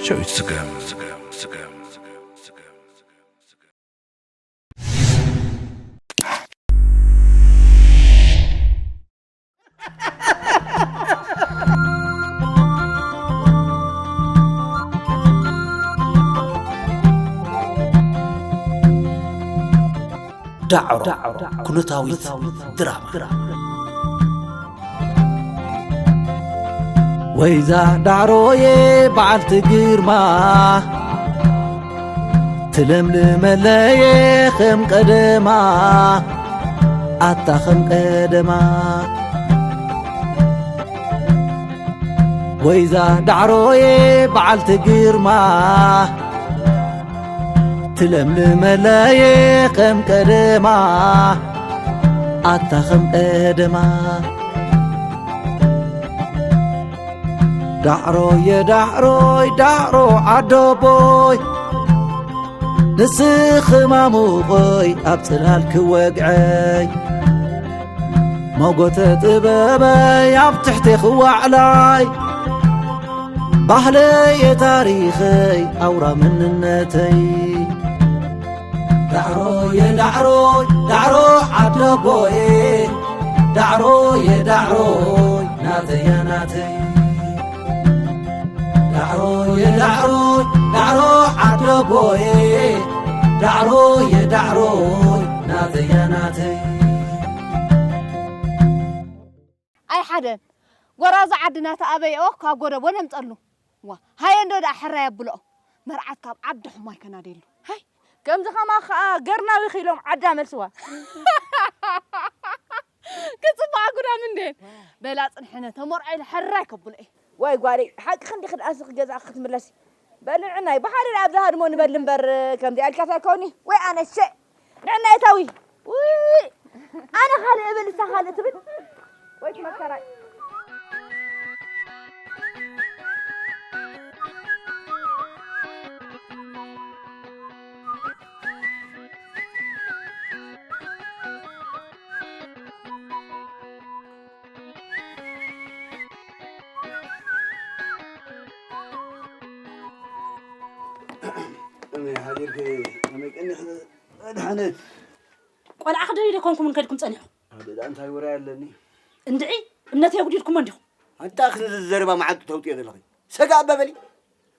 ጨዊት ስገም። ዳዕሮ ኩነታዊት ድራማ። ወይዛ ዳዕሮዬ በዓልቲ ግርማ፣ ትለምልመለየ ከም ቀደማ፣ ኣታ ከም ቀደማ። ወይዛ ዳዕሮዬ በዓልቲ ግርማ፣ ትለምልመለየ ከም ቀደማ፣ ኣታ ከም ቀደማ። ዳዕሮየ ዳዕሮይ ዳዕሮ ዓደቦይ፣ ንስኺ ማሙቐይ ኣብ ጽላል ክወግዐይ፣ መጎተ ጥበበይ ኣብ ትሕቴ ክዋዕላይ፣ ባህለየ ታሪኸይ ኣውራ መንነተይ። ዳዕሮየ ዳዕሮይ ዳዕሮ ዓደቦየ፣ ዳዕሮየ ዳዕሮይ ናተያ ናተይ። ዳዕሮየ ዳዕሮይ ዳዕሮ ዓደቦየ፣ ዳዕሮየ ዳዕሮይ ናተያ ናተይ። ኣይ ሓደ ጎራዙ ዓድና ተኣበይኦ ካብ ጎደቦ ነምጸሉ። ዋ፣ ሃየ እንዶ ደኣ ሕራይ ኣብልኦ። መርዓት ካብ ዓዲ ሑማይ ከናደየሉ። ሃይ፣ ከምዚ ከማ ከኣ ገርናዊ ኺሎም ዓዳ መልስዋ። ክጽባዕ ጉዳም እንዴ። በላ ጽንሕነ ተመርዖ ኢለ ሕራይ ከብሎ እየ። ዋይ ጓለይ፣ ሓቅኺ እንዲኺ ደኣ ስኺ ገዛእኺ ክትምለሲ። በሊ ንዕናይ ብሓደ ደኣ ኣብዛ ሃድሞ ንበል እምበር ከምዚኣ ኢልካስ ኣይከውኒ። ወይ ኣነሸ ንዕና የታዊ። ውይ፣ ኣነ ካልእ እብል፣ እሳ ካልእ ትብል። ወይ መከራይ። ከመይ ሓዲርኪ? ከመይ ቀኒኺ? ኣድሓነት። ቆልዓ ክደልዩ ደይኮንኩም ከድኩም ጸኒሕኩም? ኣደ ደኣ እንታይ ወረ ኣለኒ? እንድዒ፣ እምነተይ ኣጉዲልኩሞ እንዲኹም። ኣንታ ክንዚ ዘረባ መዓልቲ ተውጥዮ ዘለኺ። ሰጋእ በበሊ።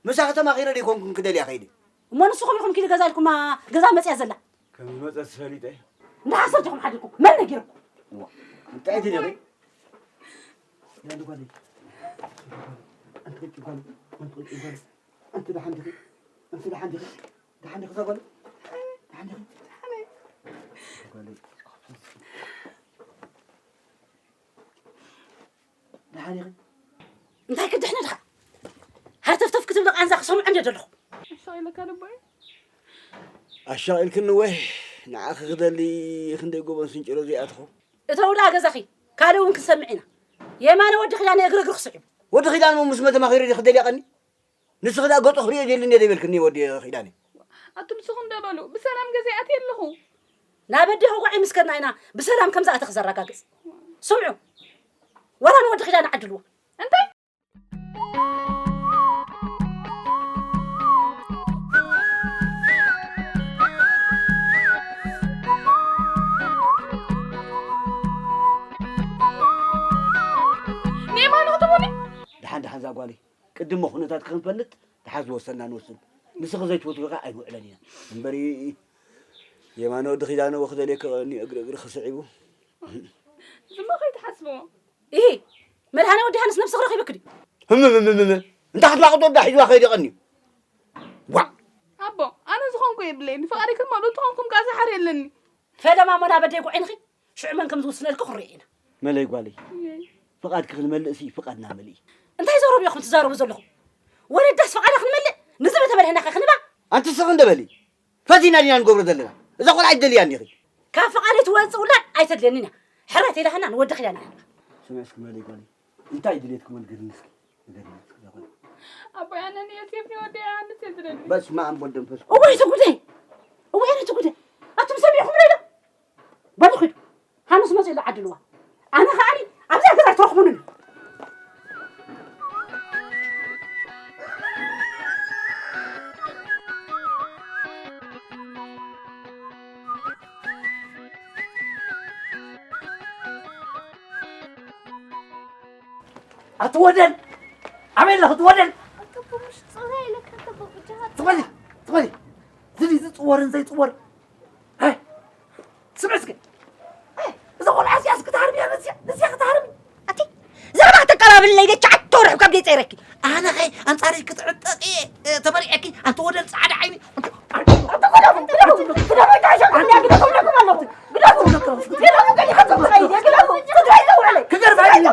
ምሳኺ ተማኺረ ደይኮንኩም ክደልያ ከይደ። እሞ ንስኹም ኢኹም ኪዲ ገዛ ኢልኩማ ገዛ መጽያ ዘላ። ከም ዝመጸት ፈሊጠ። እንዳሓሰብ ዲኹም ሓዲርኩም። መን ነጊርኩም? እዋ፣ እንታይ ትደኺ? ያንዱ ጓለይ። ኣንቲ ቅጭ ጓለይ። ኣንቲ ቅጭ ጓለይ። ኣንቲ ደሓን ዲኺ? ኣንቲ ደሓን ዲኺ? ደሓን ዲኺ እዛ ጓለይ? ደሓን ዲኺ? ጓለይ። ደሓን ኢኺ? እንታይ ክድሕነ ድኻ? ሃርተፍተፍ ክትብሊ ቃንዛ ክሰምዖ እንደ ዘለኹ። ኣሻቒለካ ልቦይ? ኣሻቒልክኒ ወይ? ንዓኺ ክደሊ ክንደይ ጎቦን ስንጭሮ ዘይኣትኹ? እተው ደኣ ገዛኺ፣ ካልእ እውን ክንሰምዕ ኢና። የማነ ወዲ ኪዳነ እግሪ እግሪ ክስዕቡ። ወዲ ኪዳነ ምስ መን ተማኺሩ ድዩ ክደልያ ቀኒ? ንስኺ ደኣ ገጹ ክርእዮ የድልኒ እየ ዘይበልክኒ ወዲ ኪዳነ? ኣቱም ስኹም ዶ በሉ፣ ብሰላም ገዛ ይኣትየ ኣለኹ። ናብ ኣዴኺ ውዒ ምስ ከድና ኢና ብሰላም ከም ዝኣተኺ ዘረጋግጽ። ስምዑ፣ ወላ ንወዲ ኪዳነ ዓድልዎ። እንታይ? ንየማነ ክትብሉኒ? ደሓን ደሓን እዛ ጓለይ። ቅድሚ ኩነታት ክንፈልጥ ደሓን ዝወሰንና ንወስን። ንስኺ ዘይትፈትዎ ከኣ ኣይንውዕለን ኢና። እምበሪ የማነ ወዲ ኪዳነ ወክደልየ ከቐኒ እግሪ እግሪ ክስዒቡ። ዝሞ ከይትሓስብዎ። ኢሂ፣ መድሃኔ ወዲ ሃንስ ነብስኺ ረኺብኪ ድዩ? ህምምምምም። እንታ ክትላቕጦ ዳ ሒዝዋ ከይደ ቀኒ። ዋ! ኣቦ፣ ኣነ ዝኾንኩ የብለይን። ፍቓደይ ክትመልኡ እንተኾንኩም ከኣ ዝሓር የለኒ። ፈለማ እሞ ናብ ኣደይ ጉዒ ንኺድ። ሽዑ መን ከም ዝውስነልኪ ክንሪኦ ኢና። መለይ ጓለይ፣ እየይ። ፍቓድኪ ክንመልእሲ ፍቓድና መልኢ። እንታይ ዘረባ ኢኹም ትዛረቡ ዘለኹም? ወለዳስ ፍቓዳ ክንመልእ ንዝበተበልሐና ከ ክንባ? ኣንቲ ስኺ እንደ በሊ። ፈቲና ዲና ንገብሮ ዘለና? እዛ ቆልዓ ኣይትደልያን ዲኺ? ካብ ፍቓደይ ትወጽእ ውላድ ኣይተድልየንን እያ። ሕራይ ተይላኸና ንወዲ ኪዳን ኢና። ስምዒ እስኪ መለይ ጓለይ፣ እንታይ ድሌትኩም ንገርኒ እስኪ? ንገርኒ እስኪ እዛ ጓል። ኣቦይ፣ ኣነ ንዮሴፍ ንወደይ ኣንስ እየ ዝደሊ። በስመ ኣብ ወወልድ ወመንፈስ ቅዱስ። እወይ እቲ ጉደይ! እወይ ኣነ እቲ ጉደይ! ኣቱም ሰሚዕኹም ዶ? በሉ ኺዱ። ሃንስ መጺኡ ኣሎ ዓድልዋ። ኣነ ኸኣኒ ኣብዛ ገዛ ኣይትረኽቡንን። ኣቲ ወደል! ኣበይ ኣለኹ እቲ ወደል? ኣንተ እኮ ምሽ ጽውራ ኢለካ፣ ኣንተ እኮ ብጃኻ ትበሊ፣ ትበሊ። ዝዲ ዝጽወርን ዘይጽወር። ሃይ! ስምዒ እስከ። ሃይ! እዛ ቆልዓ እዚኣ እስኪ ትሃርምያ፣ ነዚኣ፣ ነዚኣ ክትሃርሚ። ኣቲ ዘረባ ከተቀባብልለይ ደቻ ኣቶ ርሕብ ካብ ደይ ጸይረኪ። ኣነ ኸ ኣንጻረይ ክትዕጠቂ እየ፣ እ፣ ተመሪዐኪ፣ ኣንቲ ወደል ጻዕዳ ዓይኒ። ክገርፋ እዩ።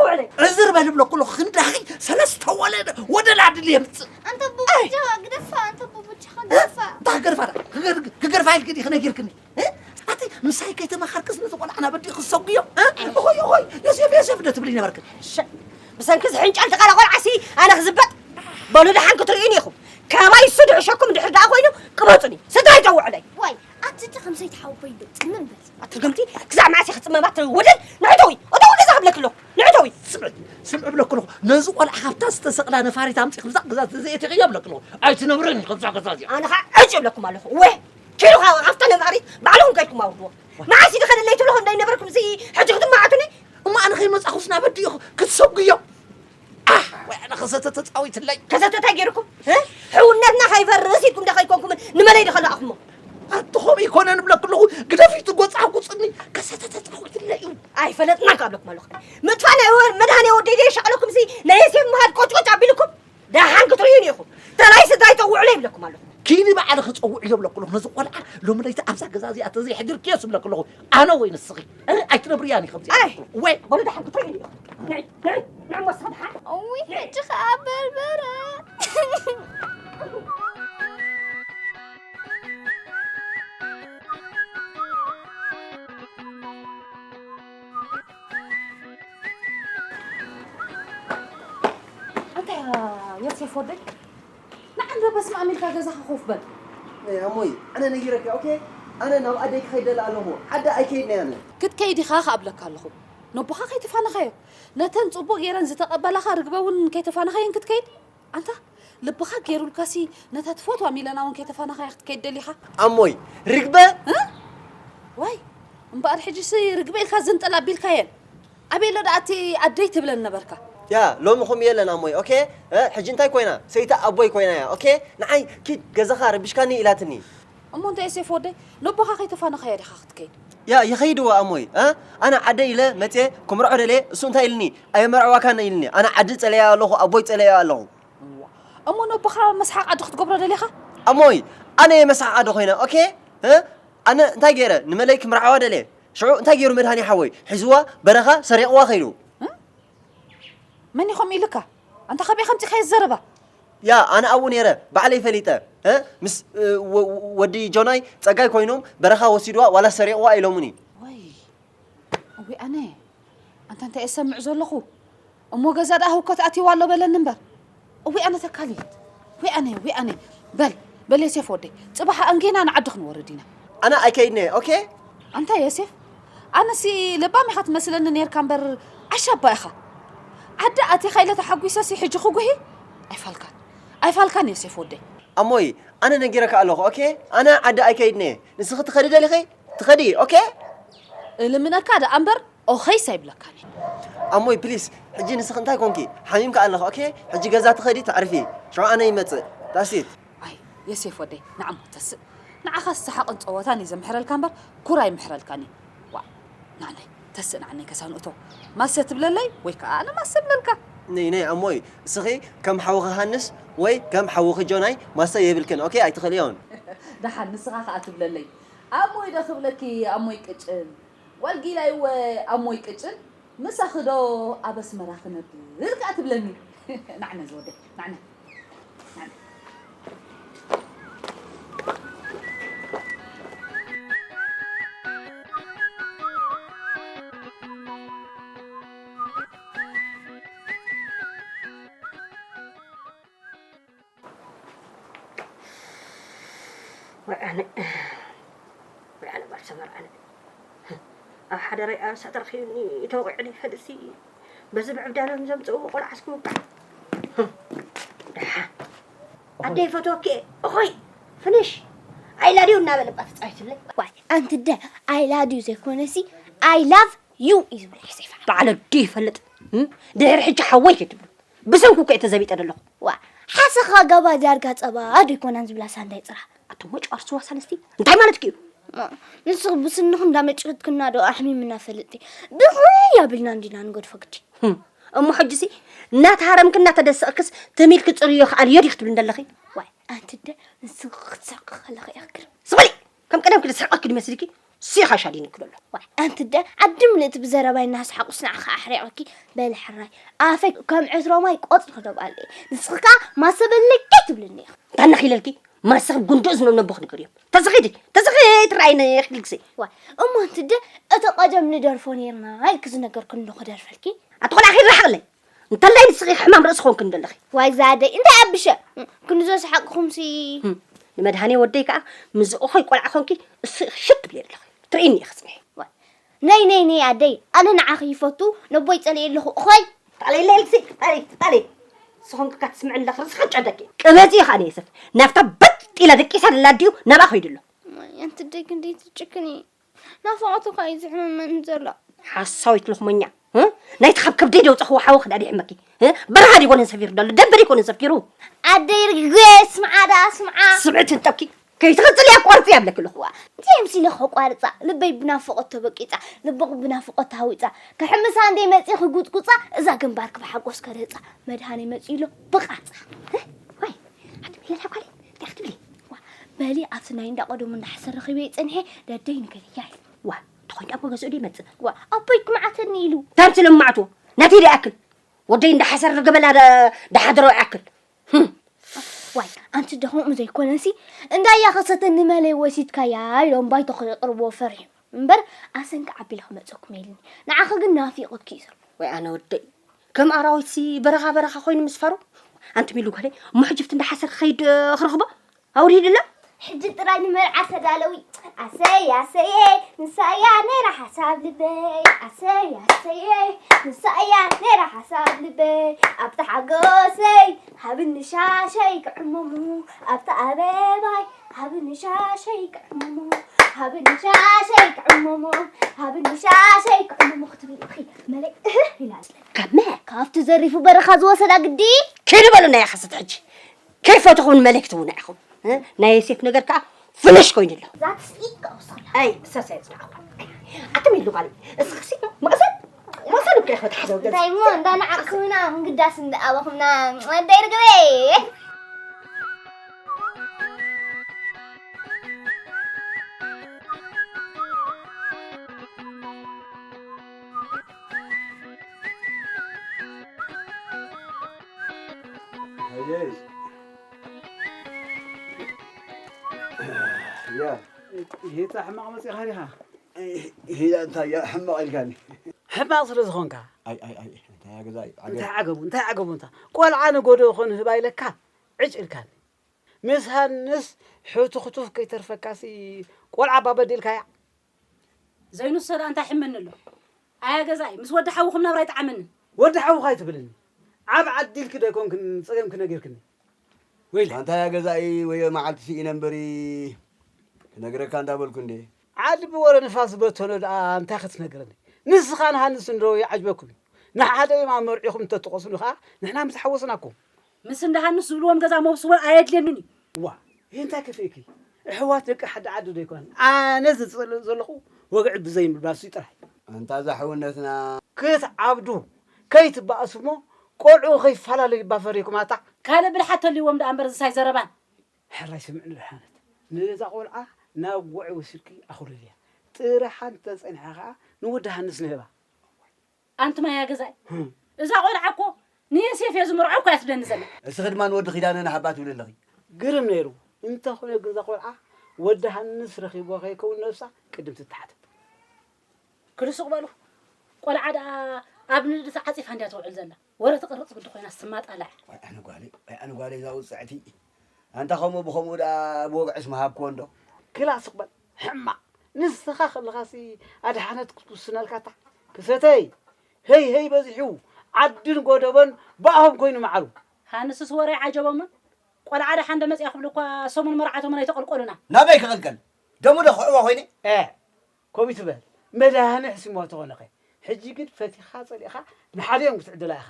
ዕዝር በል ብለኩ ኣለኹ፣ ክንዳኺ ሰለስተ ወለደ ወደላ ድል የምጽእ። ኣንተ ቡቡጃ ግደፋ፣ ኣንተ ቡቡጃ ግደፋ። እንታይ ክገርፋ? ክገር-፣ ክገርፋ ኢልኪ ዲኺ ነጊርክኒ? እ? ኣቲ ምሳይ ከይተማኸርክስ ነዚ ቆልዓ ናብ ኣዲኡ ክሰጉዮ? እ? እኾይ፣ እኾይ፣ ዮሴፍ፣ ዮሴፍ ዶ ትብሊ ነበርክን? ሸ-፣ ብሰንኪ ዝሕንጫል ዝቓለ ቆልዓሲ ኣነ ክዝበጥ? በሉ ደሓን ክትርእዩኒ ኢኹም። ካባይ እሱ ድዕሸኩም ድሕር ደኣ ኮይኑ ቅበጹኒ። ስድራይ ተውዕለይ። ዋይ፣ ኣቲ እቲ ከም ሰይቲ ሓወቦይ ዶ ጽምም በል። ኣትርግምቲ ክሳዕ መዓስ ኢኺ ክትጽመማ ትርኢ ወደል? ንዕተዊ፣ እተዊ ገዛ ክብለኪ ኣለኹ። ንዕተዊ። ስምዒ፣ ስምዒ ብለኩ ኣለኹ። ነዚ ቆልዓ ካብታ ዝተሰቕላ ነፋሪት ኣምጺእኺ ብዛ ገዛ ተዘየእቲኽዮ ብለኪ ኣለኹ። ኣይትነብርን ኢኺ እዛ ገዛ እዚኣ። ኣነ ኸኣ ዕጭ እብለኩም ኣለኹ። ወ ኪዱ ካብ ኣብታ ነፋሪት ባዕልኹም ከድኩም ኣውርድዎ። መዓስ ኢኺ ከደለይ ትብልኹም እንዳይነበርኩም ሲ ሕጂ ክትመዓቱኒ? እሞ ኣነ ከይመጻኹስ ናብ ኣዲኡ ክትሰጉዮ? ኣህ፣ ወይ ኣነ ከሰተ ተጻዊትለይ። ከሰተ እንታይ ገይርኩም? እ? ሕውነትና ከይፈርስ ኢልኩም ዶ ከይኮንኩምን ንመለይ ዶ ከለኣኹሞ? ኣቲ ኸምኡ ይኮነ ንብለኪ ኣለኹ፣ ግደፊ እቲ ጎጻ ጉጽኒ፣ ከሰተ ተጻዊትለይ እዩ። ኣይፈለጥናን ካብ ለኩም ኣለኹ። ምጥፋእ ናይ ወ-፣ መድሃኔ ወደይ ዶ የሻቐለኩም ሲ ናይ ዮሴፍ ምኻድ ቆጭቆጭ ኣቢልኩም? ደሓን ክትርእዩኒ ኢኹም። ተላይ ስድራይ ጠውዑለይ ይብለኩም ኣለኹ። ኪዲ ባዕልኺ ጸውዕዮ ይብለኩ ኣለኹ። ነዚ ቆልዓ ሎሚ ለይቲ ኣብዛ ገዛ እዚኣ ተዘይሕድርክዮ ይብለኩ ኣለኹ። ኣነ ወይ ንስኺ። እ፣ ኣይትነብርያን ኢኺ ከምዚኣ ኣይ። ይብለኩ ኣለኹ። ወይ በሉ ደሓን ክትርእዩኒ ኢኹም። ንዒ፣ ንዒ፣ ንዒ እሞ እስኺ ደሓን። እውይ፣ ሕጂ ኸኣ በርበረ። ኣንታ ዮሴፍ ወደይ፣ ንዓንዶ በስመ ኣብ ኢልካ ገዛኻ ኮፍ በል። እሞይ፣ ኣነ ነጊረኪ፣ ኦኬ? ኣነ ናብ ኣደይ ክኸይድ ደለ ኣለኹ። ዓዲ ኣይከይድን እየ ኣነ። ክትከይድ ኢኻ ኸኣ እብለካ ኣለኹ። ነቦኻ ከይተፋነኻዮ። ነተን ጽቡቕ ገይረን ዝተቐበላኻ ርግበ እውን ከይተፋነኻየን ክትከይድ? ኣንታ ልብኻ ገይሩልካሲ ነታ ትፈትዋ ሚለና እውን ከይተፋነኻያ ክትከይድ ደሊኻ? ኣሞይ፣ ርግበ? እ? ዋይ፣ እምበኣር ሕጂሲ ርግበ ኢልካ ዝንጥል ኣቢልካየን። ኣበይ ኣሎ ደኣ እቲ ኣደይ ትብለን ነበርካ? ያ፣ ሎሚ ከምኡ የለን ኣሞይ፣ ኦኬ? እ፣ ሕጂ እንታይ ኮይና? ሰይቲ ኣቦይ ኮይና እያ፣ ኦኬ? ንዓይ ኪድ ገዛኻ ረቢሽካኒ ኢላትኒ። እሞ እንታይ ዮሴፍ ወደይ፣ ነቦኻ ከይተፋነኻያ ዲኻ ክትከይድ? ያ፣ ይኸይድ እወ ኣሞይ፣ እ? ኣነ ዓደይ ኢለ መጽየ ክምርዖ ደልየ፣ እሱ እንታይ ኢልኒ? ኣየመርዕዋካን ኢልኒ። ኣነ ዓዲ ጸለያ ኣለኹ፣ ኣቦይ ጸለያ ኣለኹ። እዋ፣ እሞ ነቦኻ መስሓቕ ዓዲ ክትገብሮ ደሊኻ? ኣሞይ፣ ኣነ እየ መስሓቕ ዓዲ ኮይነ፣ ኦኬ? እ? ኣነ እንታይ ገይረ? ንመለይ ክምርዓዋ ደልየ። ሽዑ እንታይ ገይሩ መድሃኔ ሓወይ? ሒዝዋ በረኻ ሰሪቕዋ ከይዱ። እ? መን እዩ ከምኡ ኢሉካ? ኣንታ ካበይ ከምጺእካዮ እዚ ዘረባ? ያ፣ ኣነ ኣብኡ ነይረ፣ ባዕለይ ፈሊጠ። እ? ምስ፣ እ፣ ወ-፣ ወዲ ጆናይ ጸጋይ ኮይኖም በረኻ ወሲድዋ ዋላ ሰሪቕዋ ኢሎሙኒ። ወይ። እውይ ኣነ፣ ኣንታ እንታይ እየ ዝሰምዕ ዘለኹ? እሞ ገዛ ደኣ ህውከት ኣትይዋ ኣሎ በለኒ እምበር። እውይ ኣነ ተካሊት፣ እውይ ኣነ፣ እውይ ኣነ። በል፣ በል ዮሴፍ ወደይ፣ ጽባሕ ኣንጌና ንዓዲ ክንወርድ ኢና። ኣነ ኣይከይድን እየ፣ ኦኬ? ኣንታ ዮሴፍ፣ ኣነሲ ለባም ኢኻ ትመስለኒ ኔርካ እምበር ዓሻ እባ ኢኻ። ዓዲ ኣቲኻ ኢለ ተሓጒሰሲ ሕጂ ክጉሂ? ኣይፋልካን፣ ኣይፋልካን ዮሴፍ ወደይ። ኣሞይ፣ ኣነ ነጊረካ ኣለኹ፣ ኦኬ? ኣነ ዓዲ ኣይከይድን እየ። ንስኺ ትኸዲ ደሊኺ? ትኸዲ፣ ኦኬ? እልምነካ ደኣ እምበር ኦኸይስ ኣይብለካን እየ። ኣሞይ ፕሊስ፣ ሕጂ ንስኺ እንታይ ኮንኪ? ሓሚምኪ ኣለኺ፣ ኦኬ? ሕጂ ገዛ ትኸዲ ተዕርፊ። ሽዑ ኣነ ይመጽእ። ዳትስ ኢት። ኣይ ዮሴፍ ወደይ፣ ንዓሞ ተስእ። ንዓኻስ ሰሓቕን ጸወታን እዩ ዘምሕረልካ እምበር ኩራ ኣይምሕረልካን እዩ። ዋእ፣ ንዓነይ ተስእ፣ ንዓነይ ከሳንእቶ። ማሰ ትብለለይ ወይ ከኣ ኣነ ማሰ እብለልካ። ነይ ነይ ኣሞይ፣ እስኺ ከም ሓውኺ ሃንስ ወይ ከም ሓውኺ ጆናይ ማሰ የብልክን፣ ኦኬ? ኣይትኽእልዮን። ደሓን ንስኻ ከኣ ትብለለይ። ኣሞይ ዶ ክብለኪ ኣሞይ ቅጭን፣ ጓል ጊላይወ ኣሞይ ቅጭን፣ ምሳኺ ዶ ኣብ ኣስመራ ክነብር ከኣ ትብለኒ። ናዕነ ዝወደይ፣ ናዕነ፣ ናዕነ። ወዓነ፣ ወዓነ ባልሰ መርዓነ። ኣብ ሓደረይ ኣበሳ ተረኺብኒ ተወቒዑኒ ይፈልጥሲ በዚ ብዕብዳኖም ዘምፅእዎ ቆልዓስ ክውቃዕ። ደሓን ኣደይ ፈትወኪ እየ። እኾይ ፍንሽ ኣይላድዩ እናበለ እባ ተፃዊትለይ። ዋይ ኣንቲ ኣደ ኣይላድዩ ዘይኮነሲ ኣይ ላቭ ዩ እዩ ዝብል ዮሴፍ። በዓል ኣዱ ይፈልጥ። እም? ድሕሪ ሕጂ ሓወይ ከይትብሉ። ብሰንኩ እኮ እየ ተዘቢጠ ዘለኹ። ዋ፣ ሓሰኻ ገባ ዳርጋ ጸባ ዶ ኣይኮናን ዝብላ ሳንዳይ ጽራ። ኣቶሞ ጫርሱ ዋሳለስቲ እንታይ ማለት እዩ? ንስኽ ብስንኽ እንዳመጭረትክና ዶ ኣሕሚምና ፈልጥቲ ብኽይ ኣቢልና እንዲና ንገድፎ ግዲ። ህም፣ እሞ ሕጂሲ እናተሃረምክ እናተደሰቕክስ ትም ኢልክ ጽርዮ ክኣልዮ ዲኽ ትብል እንደለኺ? ዋይ ኣንቲ ደ ንስኽ ክትሰርቂ ከለኺ እያ ክትገርም። ስቕ በሊ! ከም ቀደምኪ ዝስሕቐኪ ድመስልኪ? ሲኻ ሻዲንኪ ዘሎ። ዋይ ኣንቲ ደ ዓዲ ምልእቲ ብዘረባይ እናሰሓቑስ ንዓኻ ኣሕሪቐኪ። በሊ ሕራይ ኣፈይ ከም ዕትሮ ማይ ቆጽሊ ክደብኣሉ እየ። ንስኺ ከኣ ማሰ በለኪ ትብልኒ ኢኺ። እንታይ ነኺለልኪ? ማሰኺ ጉንዶ እዝኖም ነቦኽ ንገርዮም። ተስኺ ዲ ተስኺ ትረኣይኒ ክልክሲ። ዋይ እሞ ኣንቲ ደ እቲ ቀደም ንደርፎ ኔርና ኢልኪ ዝነገርክኒ ዶ ክደርፈልኪ? ኣትኾን ኣኺ ርሓቕለይ። እንተላይ ንስኺ ሕማም ርእሲ ኾንክኒ ዘለኺ። ዋይ ዛደይ እንታይ ኣብሸ ክንዞ ሰሓቅኹምሲ። ንመድሃኔ ወደይ ከዓ ምስ ዝእኾይ ቆልዓ ኾንኪ እሱ ሽት ትብሊ ኣለኺ። ትርእይኒ ኢኺ ጽኒሒ። ነይ ነይ ነይ ኣደይ ኣነ ንዓኺ ይፈቱ ነቦይ ጸልየ ኣለኹ እኾይ። ጣለይ ለልሲ ጣለይ ጣለይ ስኹም ክካ ትስምዕኒ ኣለኺ ርስኻ ጨደኪ። ቅበጺ ኢኻ ኣነ የሰፍ ናብታ በጥ ኢላ ደቂሳ ደላ ኣዲኡ ናብኣ ኸይዱ ኣሎ። ኣንቲ ደግ እንዴት ትጭክኒ ናፍቆቱ እኳ እዩ ዝሕመመኒ ዘሎ። ሓሳዊት ልኽመኛ ናይቲ ካብ ከብደይ ደውፀኽዎ ሓወ ክዳድ ይሕመኪ። በረኻ ዲኮነን ሰፊሩ ደሎ ደንበ ዲኮነን ሰፊሩ። ኣደይ ርግገ ስምዓ ደኣ ስምዓ። ስምዕቲ እንጠብኪ ከይትቕፅል እያ ኣቋርፂ እያ ብለኪ ኣለኹ። እንታይ ምስለ ከቋርፃ ልበይ ብናፍቆት ተበቂፃ ልብቕ ብናፍቆት ተሃዊፃ ክሕምሳ እንደይ መፂ ክጉፅጉፃ እዛ ግንባርክ ብሓጎስ ከርህፃ መድሃኔ መፂኡ ኣሎ ብቓፃ። ዋይ ኣቲ ብሄር ሓኳሊ እንታይ ክትብሊ? በሊ ኣብቲ ናይ እንዳ ቀደሙ እንዳሓሰር ረኺበ ይጸንሐ ደደይ ንገርያ ኢለ። ዋ ተኾይን ዳቦ ገዝኡ ዶ ይመጽእ? ዋ ኣቦይ ክምዓተኒ ኢሉ። ታምሲ ለማዕቶ ናተይ ዶ ይኣክል ወደይ እንዳሓሰር ርገበላ ዳሓደሮ ይኣክል። ዋይ ኣንቲ ደኹም ዘይኮነሲ እንዳያ ከሰተ ንመለይ ወሲድካያ ኢሎም ባይቶ ከየቅርብዎ ፈሪሑ እምበር ኣሰንካ ዓቢለ ክመጸኩም ኢልኒ ንዓኺ ግን ናፊቁኪ እዩ ዘሎ። ወይ ኣነ ወደይ ከም ኣራዊትሲ በረኻ በረኻ ኮይኑ ምስ ፈሩ ኣንቲ ሚሉ ጓለይ እሞ ሕጂ ብቲ እንዳሓሰር ክኸይድ ክረኽቦ ኣውሪድላ። ሕጂ ጥራይ ንመርዓ ተዳለዊ። ኣሰይ ኣሰየ ንሳያ ነይራ ሓሳብ ልበይ ኣሰይ ኣሰየ ንሳያ ነይራ ሓሳብ ልበይ ኣብቲ ሓጎሰይ ሃብኒ ሻሸይ ክዕመሙ ኣብቲ ኣበባይ ሃብኒ ሻሸይ ክዕመሙ ሃብኒ ሻሸይ ክዕመሙ ሃብኒ ሻሸይ ክዕመሙ ክትብል ኢኺ መለይ እህ ኢላ ኣስለ ከመ ካብቲ ዘሪፉ በረኻ ዝወሰዳ ግዲ ኪዱ በሉ ናይ ሓሰት ሕጂ ከይፈተኹም ንመለክቲ እውን ኢኹም። ናይ ዮሴፍ ነገር ከዓ ፍንሽ ኮይኑ ኣሎ። ዛትስ ኢት ከወስኽላ ኣይ እሳሳ ይፅናዕኹ። ኣትም ኢሉ ቃል እስኽሲ መቕሰን መቕሰን እኮ ይኸት ሓደ ወገን እንታይ እሞ እንዳንዓቅኩምና ምግዳስ እንዳኣበኹምና እንዳይርግበይ ያ ጌታ ሕማቕ መፂኻ ዲኻ? ሂዳ እንታይ እያ ሕማቕ ኢልካኒ? ሕማቕ ስለ ዝኾንካ። ኣይ ኣይ ኣይ እንታይ እያ ገዛ እዩ? እንታይ ዓገቡ እንታይ ዓገቡ እንታ ቆልዓ ንጎዶ ኾን ህባ ኢለካ ዕጭ ኢልካኒ። ምስ ሃንስ ሕቱኽቱፍ ከይተርፈካሲ ቆልዓ እባ በዲልካያ። ዘይኑሰ ደኣ እንታይ ሕመኒ ኣሎ? ኣያ ገዛኢ፣ ምስ ወዲ ሓውኹም ናብራ ኣይጠዓመንን። ወዲ ሓውኻ ኣይትብልኒ። ዓብ ዓዲ ኢልኪ ዶ ኣይኮንክን ጸገምኪ ነጊርክኒ? ወይለ። ኣንታ ኣያ ገዛኢ፣ ወዮ መዓልቲ ስኢነ እምበሪ ክነግረካ እንዳበልኩ እንዴ። ዓዲ ብወረ ንፋስ ዝበተኖ ደኣ እንታይ ክትነግረኒ? ንስኻን ሃንስን ዶ ይዓጅበኩም እዩ? ንሓደ እዋን መርዒኹም እንተትቖስሉ ኸኣ ንሕና ምተሓወስናኩም። ምስ እንዳ ሃንስ ዝብልዎም ገዛ መውስቦ ኣየድልየንን እዩ። ዋ፣ ይህ እንታይ ከፊእኪ? ኣሕዋት ደቂ ሓደ ዓዲ ዶ ኣይኮናን? ኣነ ዝፅልእ ዘለኹ ወግዒ ብዘይምልባሱ እዩ ጥራይ። ኣንታ እዛ ሕውነትና። ክትዓብዱ ከይትበኣሱ እሞ ቆልዑ ከይፈላለዩ እባ ፈሪኩም ኣታ። ካልእ ብልሓት ተልይዎም ደኣ እምበር ዝሳይ ዘረባን። ሕራይ ስምዕኒ ደሓነት። ነዛ ቆልዓ ናብ ጉዕ ወሲድኪ ኣኹልልያ። ጥርሓ እንተፀኒሓ ኸዓ ንወዲ ሃንስ ንህባ። ኣንቲ ማያ ገዛይ እዛ ቆልዓ እኮ ንየሴፍ እየ ዝምርዖ እኮ እያ ትብለኒ ዘላ። እስኺ ድማ ንወዲ ኪዳነ ንሃባ ትብሊ ኣለኺ። ግርም ነይሩ። እንተኾነ ግን እዛ ቆልዓ ወዲ ሃንስ ረኺብዋ ከይከውን ነብሳ ቅድም ትተሓተት። ክሉ ሱቕ በሉ። ቆልዓ ደኣ ኣብ ንእዲ ተዓጺፋ እንድያ ትውዕል ዘላ። ወረ ትቕርጽ ግዲ ኮይና ስትማጣላዕ። ዋይ ኣነ ጓለይ፣ ዋይ ኣነ ጓለይ እዛ ውጽዕቲ። ኣንታ ኸምኡ ብኸምኡ ደኣ ብወግዕስ ምሃብክዎ እንዶ። ክላ ሱቕ በል ሕማቕ። ንስኻ ከለኻሲ ኣድሓነት ክትውስነልካ እታ ክሰተይ። ሄይ ሄይ በዚሑ ዓድን ጎደቦን ብኣኹም ኮይኑ መዓሩ። ሃንስስ ወረ ይዓጀቦምን። ቆልዓ ደሓን ዶ መጺኣ ክብሉ እኳ ሰሙን መርዓቶምን ኣይተቐልቀሉና። ናበይ ክቕልቀል? ደሙ ዶ ክዕቦ ኮይነ? ኤ ከምኡ ይትበል። መድሃኔ ሕሲምዋ ተኾነኸ። ሕጂ ግን ፈቲኻ ጸሊእኻ ንሓዲኦም ክትዕድላ ኢኻ።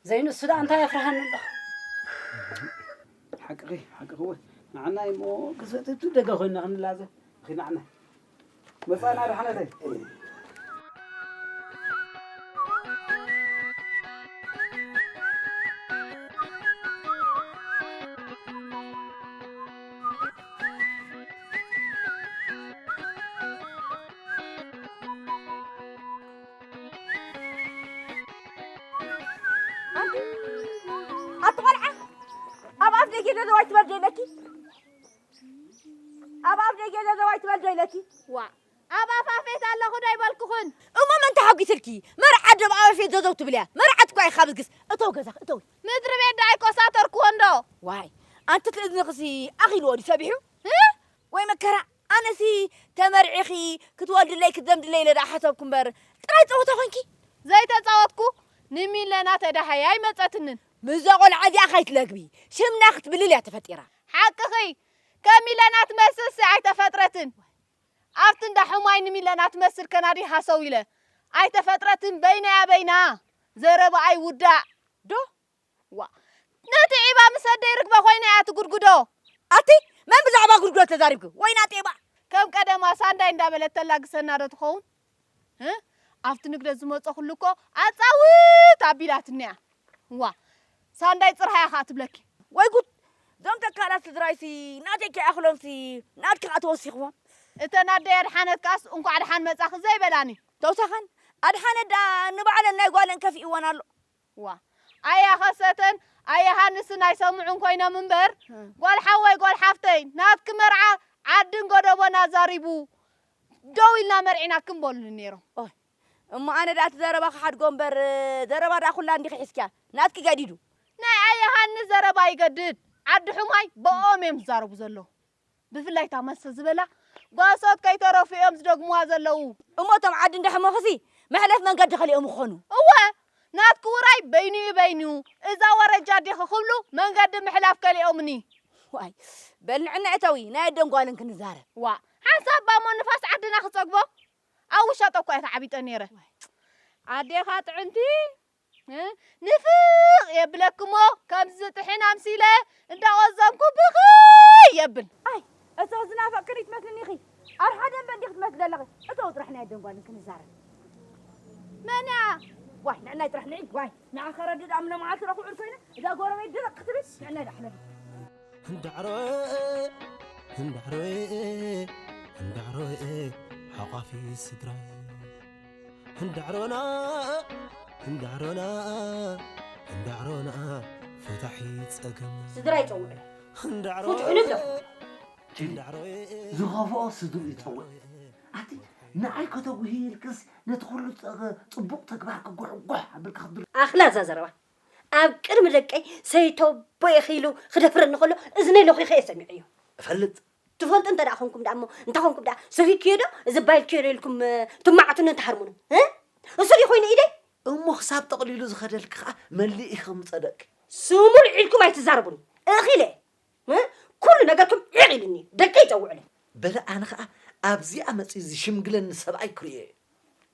ዘይኑ እሱ ደኣ እንታይ የፍርሃኒ ኣሎ? ሓቅኺ፣ ሓቅኺ፣ እወ። ንዓና እሞ ክሰትቱ ደገ ኮይና ክንላዘ። እኺ ንዓና። መጻና ደሓነተይ። ኣንቲ፣ ኣንቲ ቆልዓ፣ ኣብ ኣፍ ደገ ዘዘዋይ ትበል ዶ ኢለኪ? ኣብ ኣፍ ደገ ዘዘዋይ ትበል ዶ ኢለኪ? ዋ፣ ኣብ ኣፍ ኣፌት ኣለኹ ዶ ኣይበልኩኽን? እሞ መን ተሓጒስልኪ? መርዓት ዶ ኣብ ኣፌት ዘዘው ትብል እያ? መርዓት እኳ ኢኻ ብዝግስ። እተው ገዛኺ፣ እተው። ምድሪ ቤት ደኣ ኣይኮሳተርክዎን ዶ? ዋይ፣ ኣንቲ ትእዝንኽሲ ኣኺልዎ ድዩ ሰቢሑ? እ? ወይ መከራ፣ ኣነሲ ተመርዒኺ ክትወልድለይ ክትዘምድለይ ኢለ ደኣ ሓሰብኩ እምበር፣ ጥራይ ጸወታ ኮንኪ? ዘይተጻወትኩ፣ ንሚለና ተዳሃየ ኣይመጸትንን። ምስዛ ቆልዓ እዚኣ ከይትለግቢ፣ ሽምና ክትብልል እያ ተፈጢራ። ሓቅኺ፣ ከሚለና ትመስልሲ ኣይተፈጥረትን። ኣብቲ እንዳ ሕማይ ንሚለና ትመስል ከናዲ ሃሰው ኢለ። ኣይተፈጥረትን በይናያ በይና። ዘረባኣይ ውዳእ። ዶ? ዋ። ነቲ ዒባ ምስ ኣደይ ርግበ ኮይና እያ ትጉድጉዶ። ኣቲ መን ብዛዕባ ጉድጉዶ ተዛሪብኪ? ወይና ጤባ። ከም ቀደማ ሳንዳይ እንዳበለት ተላግሰና ዶ ትኸውን? እ? ኣብቲ ንግደት ዝመጸኹሉ እኮ ኣጻውት ኣቢላትኒ እያ። ዋ። ሳንዳይ ጽርሃያ ከኣ ትብለኪ። ወይ ጉድ! እዞም ተካላት ስድራይሲ ናተይ ከይኣኽሎምሲ ናትኪ ከኣ ተወሲኽዎም። እተን ኣደይ ኣድሓነት ከኣስ እንኳዕ ደሓን መጻኺ ዘይበላኒ። ተውሳኸን ኣድሓነት ደኣ ንባዕለን ናይ ጓለን ከፊእወን ኣሎ። ዋ። ኣያ ኸሰተን ኣያ ሃንስን ኣይሰምዑን ኮይኖም እምበር፣ እ። ጓል ሓወይ ጓል ሓፍተይ ናትኪ መርዓ ዓድን ጎደቦን ኣዛሪቡ ደው ኢልና መርዒናክን በሉኒ ነይሮም። ኦይ፣ እሞ ኣነ ደኣ እቲ ዘረባ ክሓድጎ እምበር፣ ዘረባ ደኣ ኩላ እንዲኺ ሒዝክያ። ናትኪ ገዲዱ። ናይ ኣያ ሃንስ ዘረባ ይገድድ። ዓዲ ሕማይ ብኦም እዮም ዝዛረቡ ዘለዉ። ብፍላይ እታ መሰ ዝበላ ጓሶት ከይተረፉ እዮም ዝደግሙዋ ዘለዉ። እሞ እቶም ዓዲ እንዳሕመኹሲ መሕለፍ መንገዲ ከሊኦም ክኾኑ። እወ፣ ናትኪ ውራይ በይኑ እዩ በይኑ፣ እዛ ወረጃ ዲኺ ክብሉ መንገዲ ምሕላፍ ከሊኦምኒ። ዋይ፣ በል ንዕና እተዊ፣ ናይ ኣደን ጓልን ክንዛረብ። ዋ፣ ሓንሳብ ባሞ ንፋስ ዓድና ክጸግቦ፣ ኣብ ውሻጦ እኳ እየ ተዓቢጠ ነይረ። ኣዴኻ ጥዕምቲ፣ እ? ንፍቕ የብለክሞ፣ ከምዚ ጥሒን ኣምሲለ እንዳቖዘምኩ ብኽይ የብል። ኣይ፣ እቶ ዝናፈቅክን ይትመስልኒ ኢኺ። ኣብ ሓደ እምበ እንዲኺ ትመስሊ ዘለኺ። እቶ ጥራሕ ናይ ኣደን ጓልን ክንዛረብ። መን እያ? ዋይ፣ ንዕናይ ጥራሕ ንዒ፣ ዋይ። ንዓ ከረድእ ደኣ ምነ መዓልቲ ረኹ ዑር ኮይነ፣ እዛ ጎረቤት ድርቕ ክትብል፣ ንዕናይ ደኣ ሕለፊ። እንዳዕሮ፣ እንዳዕሮ፣ እንዳዕሮ፣ ሓቋፊ ስድራ። እንዳዕሮና፣ እንዳዕሮና፣ እንዳዕሮና፣ ፈታሒ ጸገም። ስድራ ይጸውዕ። እንዳዕሮ፣ ፍትሑ ንብሎ። እንዳዕሮ፣ ዝኸፍኦ ስድሩ ይጸውዕ። ኣቲ ንዓይ ከተጉሂ ኢልክስ ነቲ ኩሉ ጸ-፣ ጽቡቕ ተግባር ክጉሕጓሕ ኣቢልካ ክትብል። ኣኽላ እዛ ዘረባ። ኣብ ቅድሚ ደቀይ ሰይተቦ ኢኺ ኢሉ ክደፍረኒ ከሎ እዝነይ ለኺኸ እየ ሰሚዐዮ። እፈልጥ። ትፈልጡ እንተ ደኣ ኾንኩም ደኣ እሞ፣ እንታይ ኾንኩም ደኣ፣ ሰኺክዮ ዶ፣ እዚ ባይልክዮ ዶ ኢልኩም፣ እ፣ ትማዕቱኒ ትሃርሙኒ? እ? እሱ ድዩ ኮይኑ ኢደይ? እሞ ክሳብ ጠቕሊሉ ዝኸደልኪ ኸኣ መሊእኺ ምጸደቕኪ። ስሙ ልዒልኩም ኣይትዛረቡኒ። እኺለ። እ? ኩሉ ነገርኩም ዒቕ ኢሉኒ። ደቀይ ይጸውዕለይ። በለ ኣነ ኸኣ ኣብዚኣ መጺኡ ዝሽምግለኒ ሰብኣይ ክርእዮ እየ።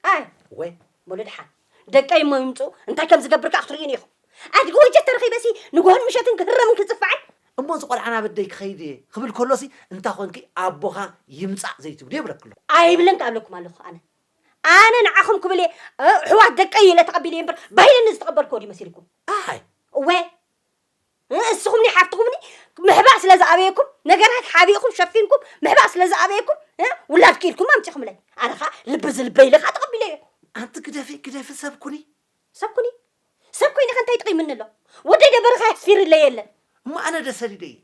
ኣይ። ወይ። በሉ ደሓን። ደቀይ እሞ ይምጹ፣ እንታይ ከም ዝገብር ከኣ ክትርእዩኒ ኢኹም። ኣድጊ ወጀት ተረኺበሲ ንግሆን ምሸትን ክህረምን ክጽፍዓን። እሞ እዚ ቆልዓ ናብ ኣደይ ክኸይድ እየ ክብል ከሎሲ፣ እንታ ኾንኪ ኣቦኻ ይምጻእ ዘይትብሉ የብለክሎ። ኣይብልን ከኣ እብለኩም ኣለኹ ኣነ። ኣነ ንዓኹም ክብል እየ፣ እ፣ ኣሕዋት ደቀይ ኢለ ተቐቢለ እየ እምበር፣ ባይለኒ ዝተቐበልክዎ ድዩ መሲልኩም? ኣይ። እወ። እ፣ እስኹምኒ ሓፍትኹምኒ ምሕባእ ስለ ዝኣበየኩም፣ ነገራት ሓቢእኩም ሸፊንኩም ምሕባእ ስለ ዝኣበየኩም፣ እ፣ ውላድ ክኢልኩም ኣምጺኹምለይ። ኣነ ኸኣ ልቢ ዝልበ ኢለ ኸኣ ተቐቢለዮ። ኣንቲ ግደፊ፣ ግደፊ ሰብ ኩኒ። ሰብ ኩኒ? ሰብ ኮይነ ከ እንታይ ጥቒምኒ ኣሎ? ወደይ ዶ በረኻ የሕስፊርለይ የለን። እሞ ኣነ ዶ ሰዲደ እየ?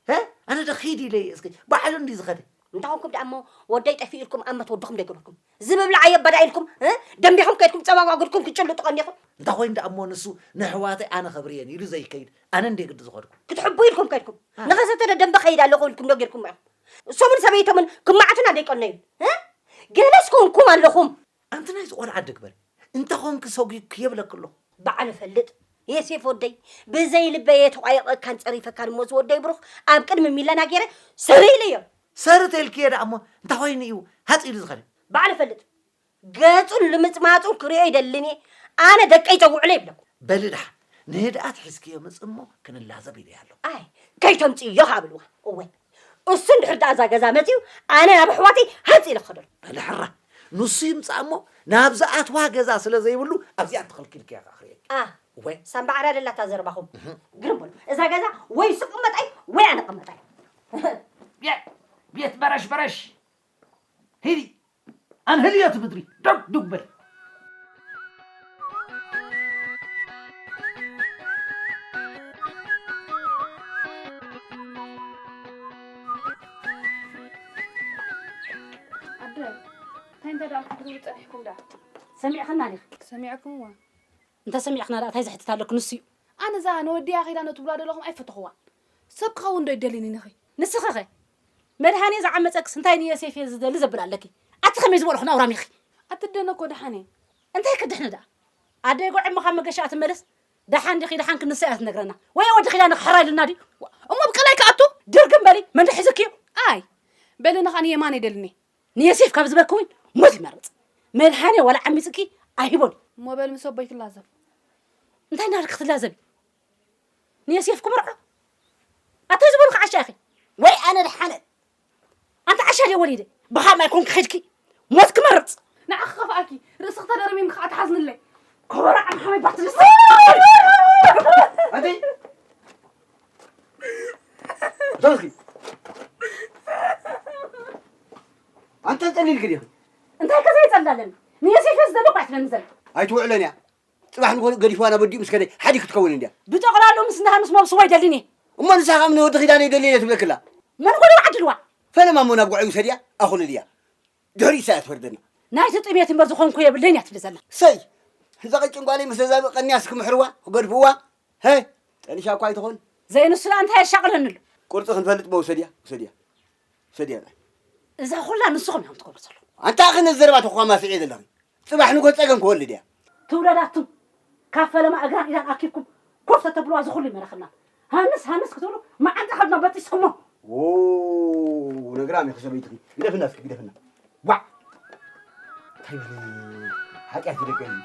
እ? ኣነ ዶ ኺድ ኢለ እየ? እስኪ ባዕሉ እንድዩ ዝኸደ። እንታይ ኾንኩም ደኣ እሞ ወደይ ጠፊኡ ኢልኩም ኣመት ወድኹም ዶ ኣይገበርኩም? ዝብላዕ ኣየባዳእ ኢልኩም፣ እ? ደንቢኹም ከይድኩም ጸባ ጓጉድኩም ክትጭልጡ ቀኒኹም። እንታይ ኮይኑ ደኣ እሞ ንሱ ንኣሕዋተይ ኣነ ከብርየን ኢሉ ዘይከይድ? ኣነ እንድየ ግዲ ዝኸድኩ። ክትሕቡ ኢልኩም ከይድኩም። እ። ንኸሰተ ዶ ደንበ ከይድ ኣለኹ ኢልኩም ዶ ጌርኩም ኢኹም? እሶምን ሰበይቶምን ክማዕቱና ደይቀነዩ፣ እ? ገለስ ኮንኩም ኣለኹም። ኣንቲ ናይዚ ቆልዓ ድግበር፣ እንተ ኾንኪ ሰጒግኪ የብለኪ ኣለኹ። በዓል እፈልጥ፣ የሴፍ ወደይ፣ ብዘይ ልበይ እየ ተቋይቐካን ጸሪፈካን እሞ፣ እዚ ወደይ ብሩኽ፣ ኣብ ቅድሚ ሚለና ገይረ ሰሪ ኢለዮ። ሰሪ ተልክዮ ደኣ እሞ፣ እንታይ ኮይኑ እዩ ሃጽ ኢሉ ዝኸደ? በዓል እፈልጥ፣ ገጹን ልምጽማጹን ክርእዮ ይደልን እየ። ኣነ ደቀይ ጸውዕለ ይብለኩም። በሊ ደሓን፣ ንህድኣት ሒዝክዮ ምጽ እሞ ክንላዘብ ኢለያ ኣለኹ። ኣይ፣ ከይተምጽእዮ ካብ ኢልዋ። እወ፣ እሱ እንድሕር ደኣ እዛ ገዛ መጺኡ፣ ኣነ ናብ ኣሕዋተይ ሃጽ ኢለ ክኸደሉ። በሊ ሕራይ፣ ንሱ ይምጻእ እሞ፣ ናብ ዝኣትዋ ገዛ ስለ ዘይብሉ፣ ኣብዚኣ እንተኸልኪልክያ ከኣ ክርእየኪ። ኣ፣ እወ። ሳምባ ዓራደ ኣላታ ዘረባኹም። ግርም በሉ። እዛ ገዛ ወይ እሱ ቅመጣይ፣ ወይ ኣነ ቅመጣይ። ቤት፣ ቤት በረሽ በረሽ። ሂዲ፣ ኣንህልዮ እቲ ምድሪ፣ ዱግ ዱግ በል። ኣደ፣ እንታይ እንተ ደኣ ክትብሉ ጸኒሕኩም ደኣ? ሰሚዕኽና ዲኺ? ሰሚዕኩምዋ። እንተ ሰሚዕኽና ደኣ እንታይ ዘሕትት ኣለኪ? ንሱ እዩ። ኣነ እዛ ንወድያ ኪዳነ ትብላ ዘለኹም ኣይፈተኽዋን። ሰብ ክኸውን ዶ ይደልኒ ንኺ? ንስኺ ኸ? መድሃኔ ዝዓመጸክስ እንታይ ንዮሴፍ እየ ዝደሊ ዘብል ኣለኪ? ኣቲ ከመይ ዝበልኹ ናውራም ኢኺ? ኣትደነ እኮ ደሓን እየ። እንታይ ክድሕኒ ደኣ? ኣደይ ጎዕ እሞ ካብ መገሻ ትመለስ? ደሓን ዲኺ ደሓንኪ ንሳ እያ ትነግረና። ወይ ወዲ ኪዳነ ክሕራ ኢልና ድዩ? እሞ ብቀላይ ክኣቱ? ድርግም በሊ፣ መን ዶ ሒዝኪ እዩ? ኣይ፣ በሊ ንኻ ንየማን ይደልኒ። ንዮሴፍ ካብ ዝበኪ እውን ሞት ይመርጽ። መድሃኔ ዋላ ዓሚጽኪ ኣይህቦን። እሞ በል ምስ ኣቦይ ክላዘብ። እንታይ እናበልኪ ክትላዘቢ? ንዮሴፍ ክምርዖ? ኣታይ ዝበሉኺ ዓሻ ኢኺ? ወይ ኣነ ደሓነ። ኣንቲ ዓሻ ድየ ወሊደ? ብኻልማይ ኮንኪ ኸድኪ? ሞት ክመርጽ። ንዓኺ ከፍኣኪ፣ ርእስኺ ተደርሚምኪ ከዓ ትሓዝንለይ። ኮበራ ዓም ሓመይ ባትልስ። ኣንቲ፣ ደው እስኪ። ኣንተ ጸሊልኪ ዲኺ? እንታይ ከ ዘይጸላለኒ? ንዮሴፍ ዝደለኩ ኣይትለኒ ዘላ። ኣይትውዕለን እያ። ጽባሕ ንጎ ገዲፍዋ ናብ ኣዲኡ ምስ ከደ ሓዲ ክትከውን እንድያ። ብጠቕላሉ ምስ እንዳ ሃንስ መብስዋ ኣይደልን እየ። እሞ ንሳ ከም ንወዲ ኪዳነ ይደልን እየ ትብለክላ። መን ጎዲዋ ዓድልዋ? ፈለማ እሞ ናብ ጉዕ ይውሰድያ፣ ኣኹልልያ። ድሕሪኡ እሳ እያ ትፈርደና። ናይቲ ጥሜት እምበር ዝኾንኩ የብለይን እያ ትብል ዘላ። ሰይ፣ እዛ ቀጭን ጓለይ ምስ እዛ ቀንያስ ክምሕርዋ፣ ክገድፍዋ። ሄ፣ ጠኒሻ እኳ ኣይትኾን። ዘይንሱ ደኣ እንታይ የሻቕለኒ ኣሎ? ቁርጺ ክንፈልጥ እሞ ውሰድያ፣ ውሰድያ። ውሰድያ። እዛ ኹላ ንስኹም እዮም ትገብሩ ዘለኹም። ኣንታ ኣኸ ነዚ ዘረባ ተኳማስዒ ዘለኺ። ጽባሕ ንጎ ጸገም ክወልድ እያ። ትውለዳቱም ካብ ፈለማ እግራን ኢዳን ኣኪብኩም ኮፍ ተተብልዋ ዝኹሉ ይመረኸና። ሃንስ ሃንስ ክትብሉ መዓንጣ ከድና በጢስኩሞ። ዎ፣ ነግራም ኢኺ ሰበይትኺ። ግደፍና እስኪ፣ ግደፍና። ዋዕ! እንታይ በሊ፣ ሓጢኣት ይደገም እዩ።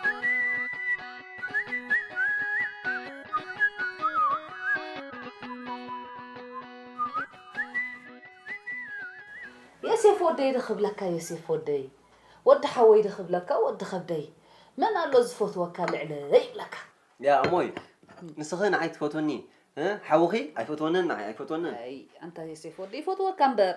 ዮሴፍ ወደይ ዶ ክብለካ፣ ዮሴፍ ወደይ፣ ወዲ ሓወይ ዶ ክብለካ፣ ወዲ ከብደይ፣ መን ኣሎ ዝፈትወካ ልዕለይ ይብለካ። ያ እሞይ፣ ንስኺ ንዓይ ትፈትውኒ፣ እ? ሓውኺ ኣይፈትወንን፣ ንዓይ ኣይፈትወንን። ኣይ፣ ኣንታ ዮሴፍ ወደይ፣ ይፈትወካ እምበር።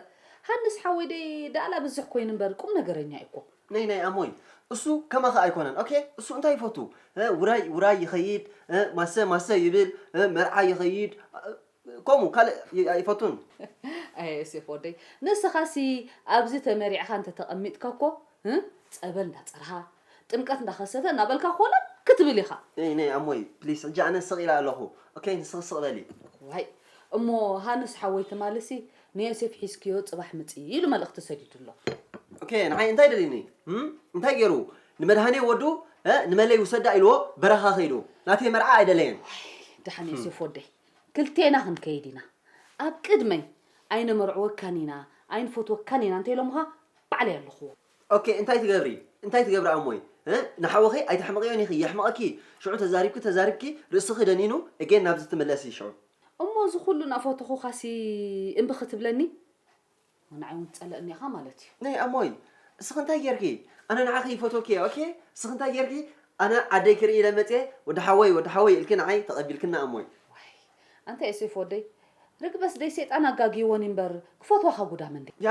ሃንስ ሓወይ ደይ ዳእላ ብዝሕ ኮይኑ እምበር፣ ቁም ነገረኛ እዩ እኮ። ነይ፣ ነይ፣ ኣሞይ፣ እሱ ከማኺ ኣይኮነን። ኦኬ፣ እሱ እንታይ ይፈቱ? እ? ውራይ፣ ውራይ ይኸይድ፣ እ? ማሰ፣ ማሰ ይብል፣ እ? መርዓ ይኸይድ፣ እ? ከምኡ ካልእ ይ-፣ ኣይፈቱን። ኣየ ዮሴፍ ወደይ፣ ንስኻሲ ኣብዚ ተመሪዕኻ እንተ ተቐሚጥካ እኮ፣ እ? ጸበል እንዳጸርኻ፣ ጥምቀት እንዳኸሰተ እናበልካ ኮለል ክትብል ኢኻ። ነይ፣ ነይ፣ ኣሞይ፣ ፕሊስ፣ ሕጂ ኣነ ስቕ ኢለ ኣለኹ። ኦኬ፣ ንስኺ ስቕ በሊ። ዋይ፣ እሞ ሃንስ ሓወይ ትማልሲ ንዮሴፍ ሒዝክዮ ጽባሕ ምጺ ኢሉ መልእኽቲ ሰዲዱ ኣሎ። ኦኬ፣ ንዓይ እንታይ ደሊኒ? እም? እንታይ ገይሩ? ንመድሃኔ ወዱ፣ እ፣ ንመለይ ውሰዳ ኢልዎ በረኻ ከይዱ። ናተይ መርዓ ኣይደለየን። ዋይ፣ ደሓን ዮሴፍ ወደይ። ክልቴና ክንከይድ ኢና። ኣብ ቅድመይ ኣይነመርዕወካን ኢና፣ ኣይንፈትወካን ኢና እንተኢሎምኻ ባዕለይ ኣለኹዎ። ኦኬ፣ እንታይ ትገብሪ? እንታይ ትገብሪ ኣሞይ? እ? ንሓወኺ ኣይተሕምቕዮን ኢኺ፣ የሕምቐኪ። ሽዑ ተዛሪብኪ፣ ተዛሪብኪ፣ ርእስኺ ደኒኑ፣ እጌን ናብዚ ትምለሲ ሽዑ። እሞ እዚ ኩሉ እናፈተኹኻሲ እምቢ ክትብለኒ? ንዓይ እውን ትጸልእኒ ኢኻ ማለት እዩ። ነይ ኣሞይ፣ እስኺ እንታይ ጌርኪ? ኣነ ንዓኺ ይፈትወኪ እየ፣ ኦኬ? እስኺ እንታይ ጌርኪ? ኣነ ዓደይ ክርኢ ኢለ መጽየ፣ ወዲ ሓወይ፣ ወዲ ሓወይ ኢልኪ ንዓይ ተቐቢልክና ኣሞይ። ዋይ፣ ኣንታ ዮሴፍ ወደይ፣ ርግበስ ደይ ሰይጣን ኣጋግይዎን እምበር ክፈትዋኻ ጉዳም እንዴ? ያ፣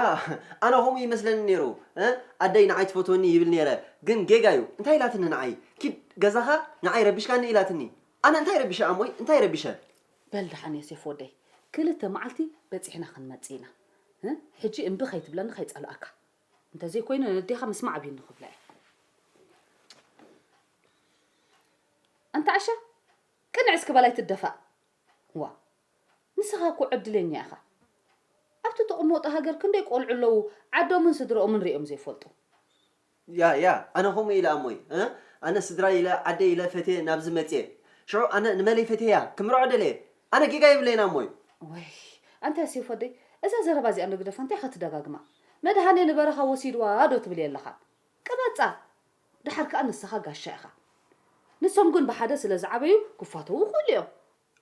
ኣነ ከምኡ ይመስለኒ ነይሩ፣ እ? ኣደይ ንዓይ ትፈትወኒ ይብል ነይረ፣ ግን ጌጋ እዩ። እንታይ ኢላትኒ ንዓይ? ኪድ ገዛኻ ንዓይ ረቢሽካኒ ኢላትኒ። ኣነ እንታይ ረቢሸ ኣሞይ? እንታይ ረቢሸ? በል ደሓን ዮሴፍ ወደይ፣ ክልተ መዓልቲ በጺሕና ክንመጽእ ኢና። እ? ሕጂ እምቢ ከይትብለኒ ከይጸልኣካ። እንተዘይኮይኑ ነዴኻ ምስማዕ ኣብዩኒ ክብላ እየ። ኣንታ ዓሻ፣ ቅንዕ እስኪ በል ኣይትደፋእ። ዋ፣ ንስኻ እኮ ዕድለኛ ኢኻ። ኣብቲ ትቕመጦ ሃገር ክንደይ ቆልዑ ኣለዉ፣ ዓዶምን ስድርኦምን ሪኦም ዘይፈልጡ። ያ፣ ያ፣ ኣነ ከምኡ ኢለ ኣሞይ፣ እ? ኣነ ስድራይ ኢለ፣ ዓደይ ኢለ ፈትየ ናብዚ መጽየ። ሽዑ ኣነ ንመለይ ፈትየያ፣ ክምርዖ ደልየ። ኣነ ጌጋ የብለይን ኣሞይ። ወይ፣ ኣንታ ዮሴፍ ወደይ፣ እዛ ዘረባ እዚኣ እንዶ ግደፋ፣ እንታይ ኢኻ ትደጋግማ? መድሃኔ ንበረኻ ወሲድዋ ዶ ትብል የለኻን? ቅበጻ! ደሓር ከኣ ንስኻ ጋሻ ኢኻ። ንሶም ግን ብሓደ ስለ ዝዓበዩ ክፋተዉ ይኽእሉ እዮም።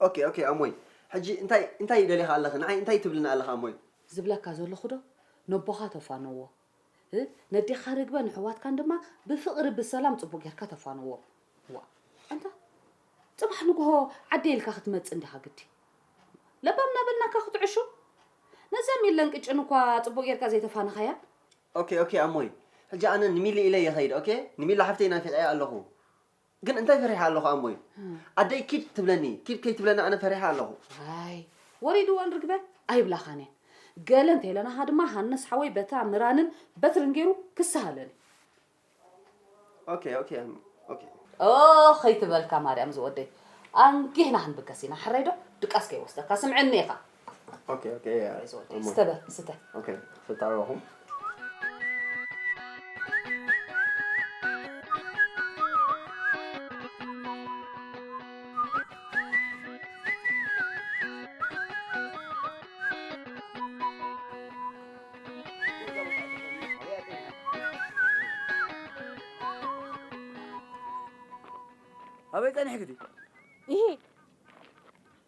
ኦኬ፣ ኦኬ፣ ኣሞይ። ሕጂ እንታይ፣ እንታይ ደሊኻ ኣለኺ? ንዓይ እንታይ ትብልኒ ኣለኻ፣ ኣሞይ? ዝብለካ ዘለኹ ዶ፣ ነቦኻ ተፋነዎ። እ? ነዴኻ ርግበ ንሕዋትካን ድማ ብፍቕሪ ብሰላም ጽቡቕ ጌርካ ተፋነዎም። ዋ፣ ኣንታ ጽባሕ ንግሆ ዓደይ ኢልካ ክትመጽእ እንዲኻ ግዲ። ለባም እናበልናካ ክትዕሹ። ነዛ ሚለን ቅጭን እኳ ጽቡቕ ጌርካ ዘይተፋነኻያ። ኦኬ፣ ኦኬ፣ ኣሞይ። ሕጂ ኣነ ንሚሊ ኢለ እየ ኸይድ፣ ኦኬ? ንሚሊ ሓፍተይ ናፊቐያ ኣለኹ። ግን እንታይ ፈሪሐ ኣለኹ ኣሞይ? ኣደይ ኪድ ትብለኒ፣ ኪድ ከይትብለኒ ኣነ ፈሪሐ ኣለኹ። ኣይ ወሪድወን ርግበ ኣይብላኻን እየን። ገለ እንተይለናኻ ድማ ሃንስ ሓወይ በታ ምራንን በትርን ገይሩ ክስሃለኒ። ኦኬ ኦኬ ኣም- ኦኬ። ኦ ኸይትበልካ ማርያም ዝወደይ። ኣንጊህና ክንብገስ ኢና ሕረይ ዶ? ድቃስ ከይወስደካ ስምዕኒ ኢኻ። ኦኬ ኦኬ ያ። ስተበ ስተ ኦኬ። ፍታረኹም። ኣበይ ጸኒሕክቲ? ይሂ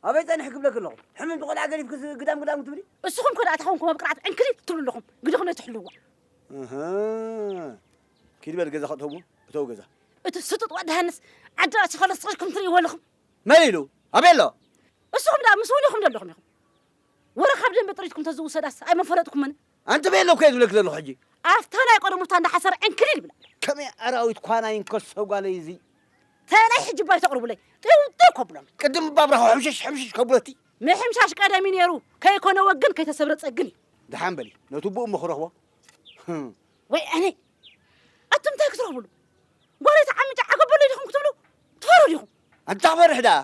ኣበይ ጸኒሕ ክብለክ ኣለኹ? ሕምም ብቆልዓ ገዲፍክስ ግዳም ግዳም ክትብሊ? እስኹም ከ ደኣ ተኾንኩም ኣብ ቅርዓት ዕንክሊል ትብሉ ኣለኹም። ግድኹም ኣይትሕልውዋ። እህ። ኪድ በል ገዛ ከእተውዎ። እተው ገዛ። እቲ ስጡጥ ወዲ ሃንስ ዓዲ ራእሲ ከለስኽኩም ትርእይዎ ኣለኹም። መን ኢሉ? ኣበይ ኣሎ? እስኹም ደኣ ምስ ወሊኹም ዘለኹም ኢኹም። ወረ ካብ ደንበ ጥሪትኩም ተዝውሰዳስ ኣይመፈለጥኩምን። ኣንቲ ቤሎ እኮ እየ ዝብለኪ ዘለኹ ሕጂ። ኣብታ ናይ ቀደሙ እታ እንዳሓሰረ ዕንክሊል ይብላ። ከመይ ኣራዊት ኳና ይንከሶ ጓለይ እዚ። ተላይ ሕጂ ባይ ተቕርቡለይ። ጥው ጥው ከብሎም። ቅድም ባብራኹ ሕምሽሽ ሕምሽሽ ከብሎ እቲ። ምሕምሻሽ ቀደም እዩ ነይሩ። ከይኮነ ወግን ከይተሰብረ ጸግን እዩ። ደሓን በሊ። ነቱ ብኡ እሞ ክረኽቦ። ወይ ኣነ ኣቱም እንታይ ክትረኽብሉ? ጓለይ ተዓሚጫ ዓገብ በሎ ኢኹም ክትብሉ ትፈርሁ ዲኹም? ኣንታ ክፈርሕ ደኣ።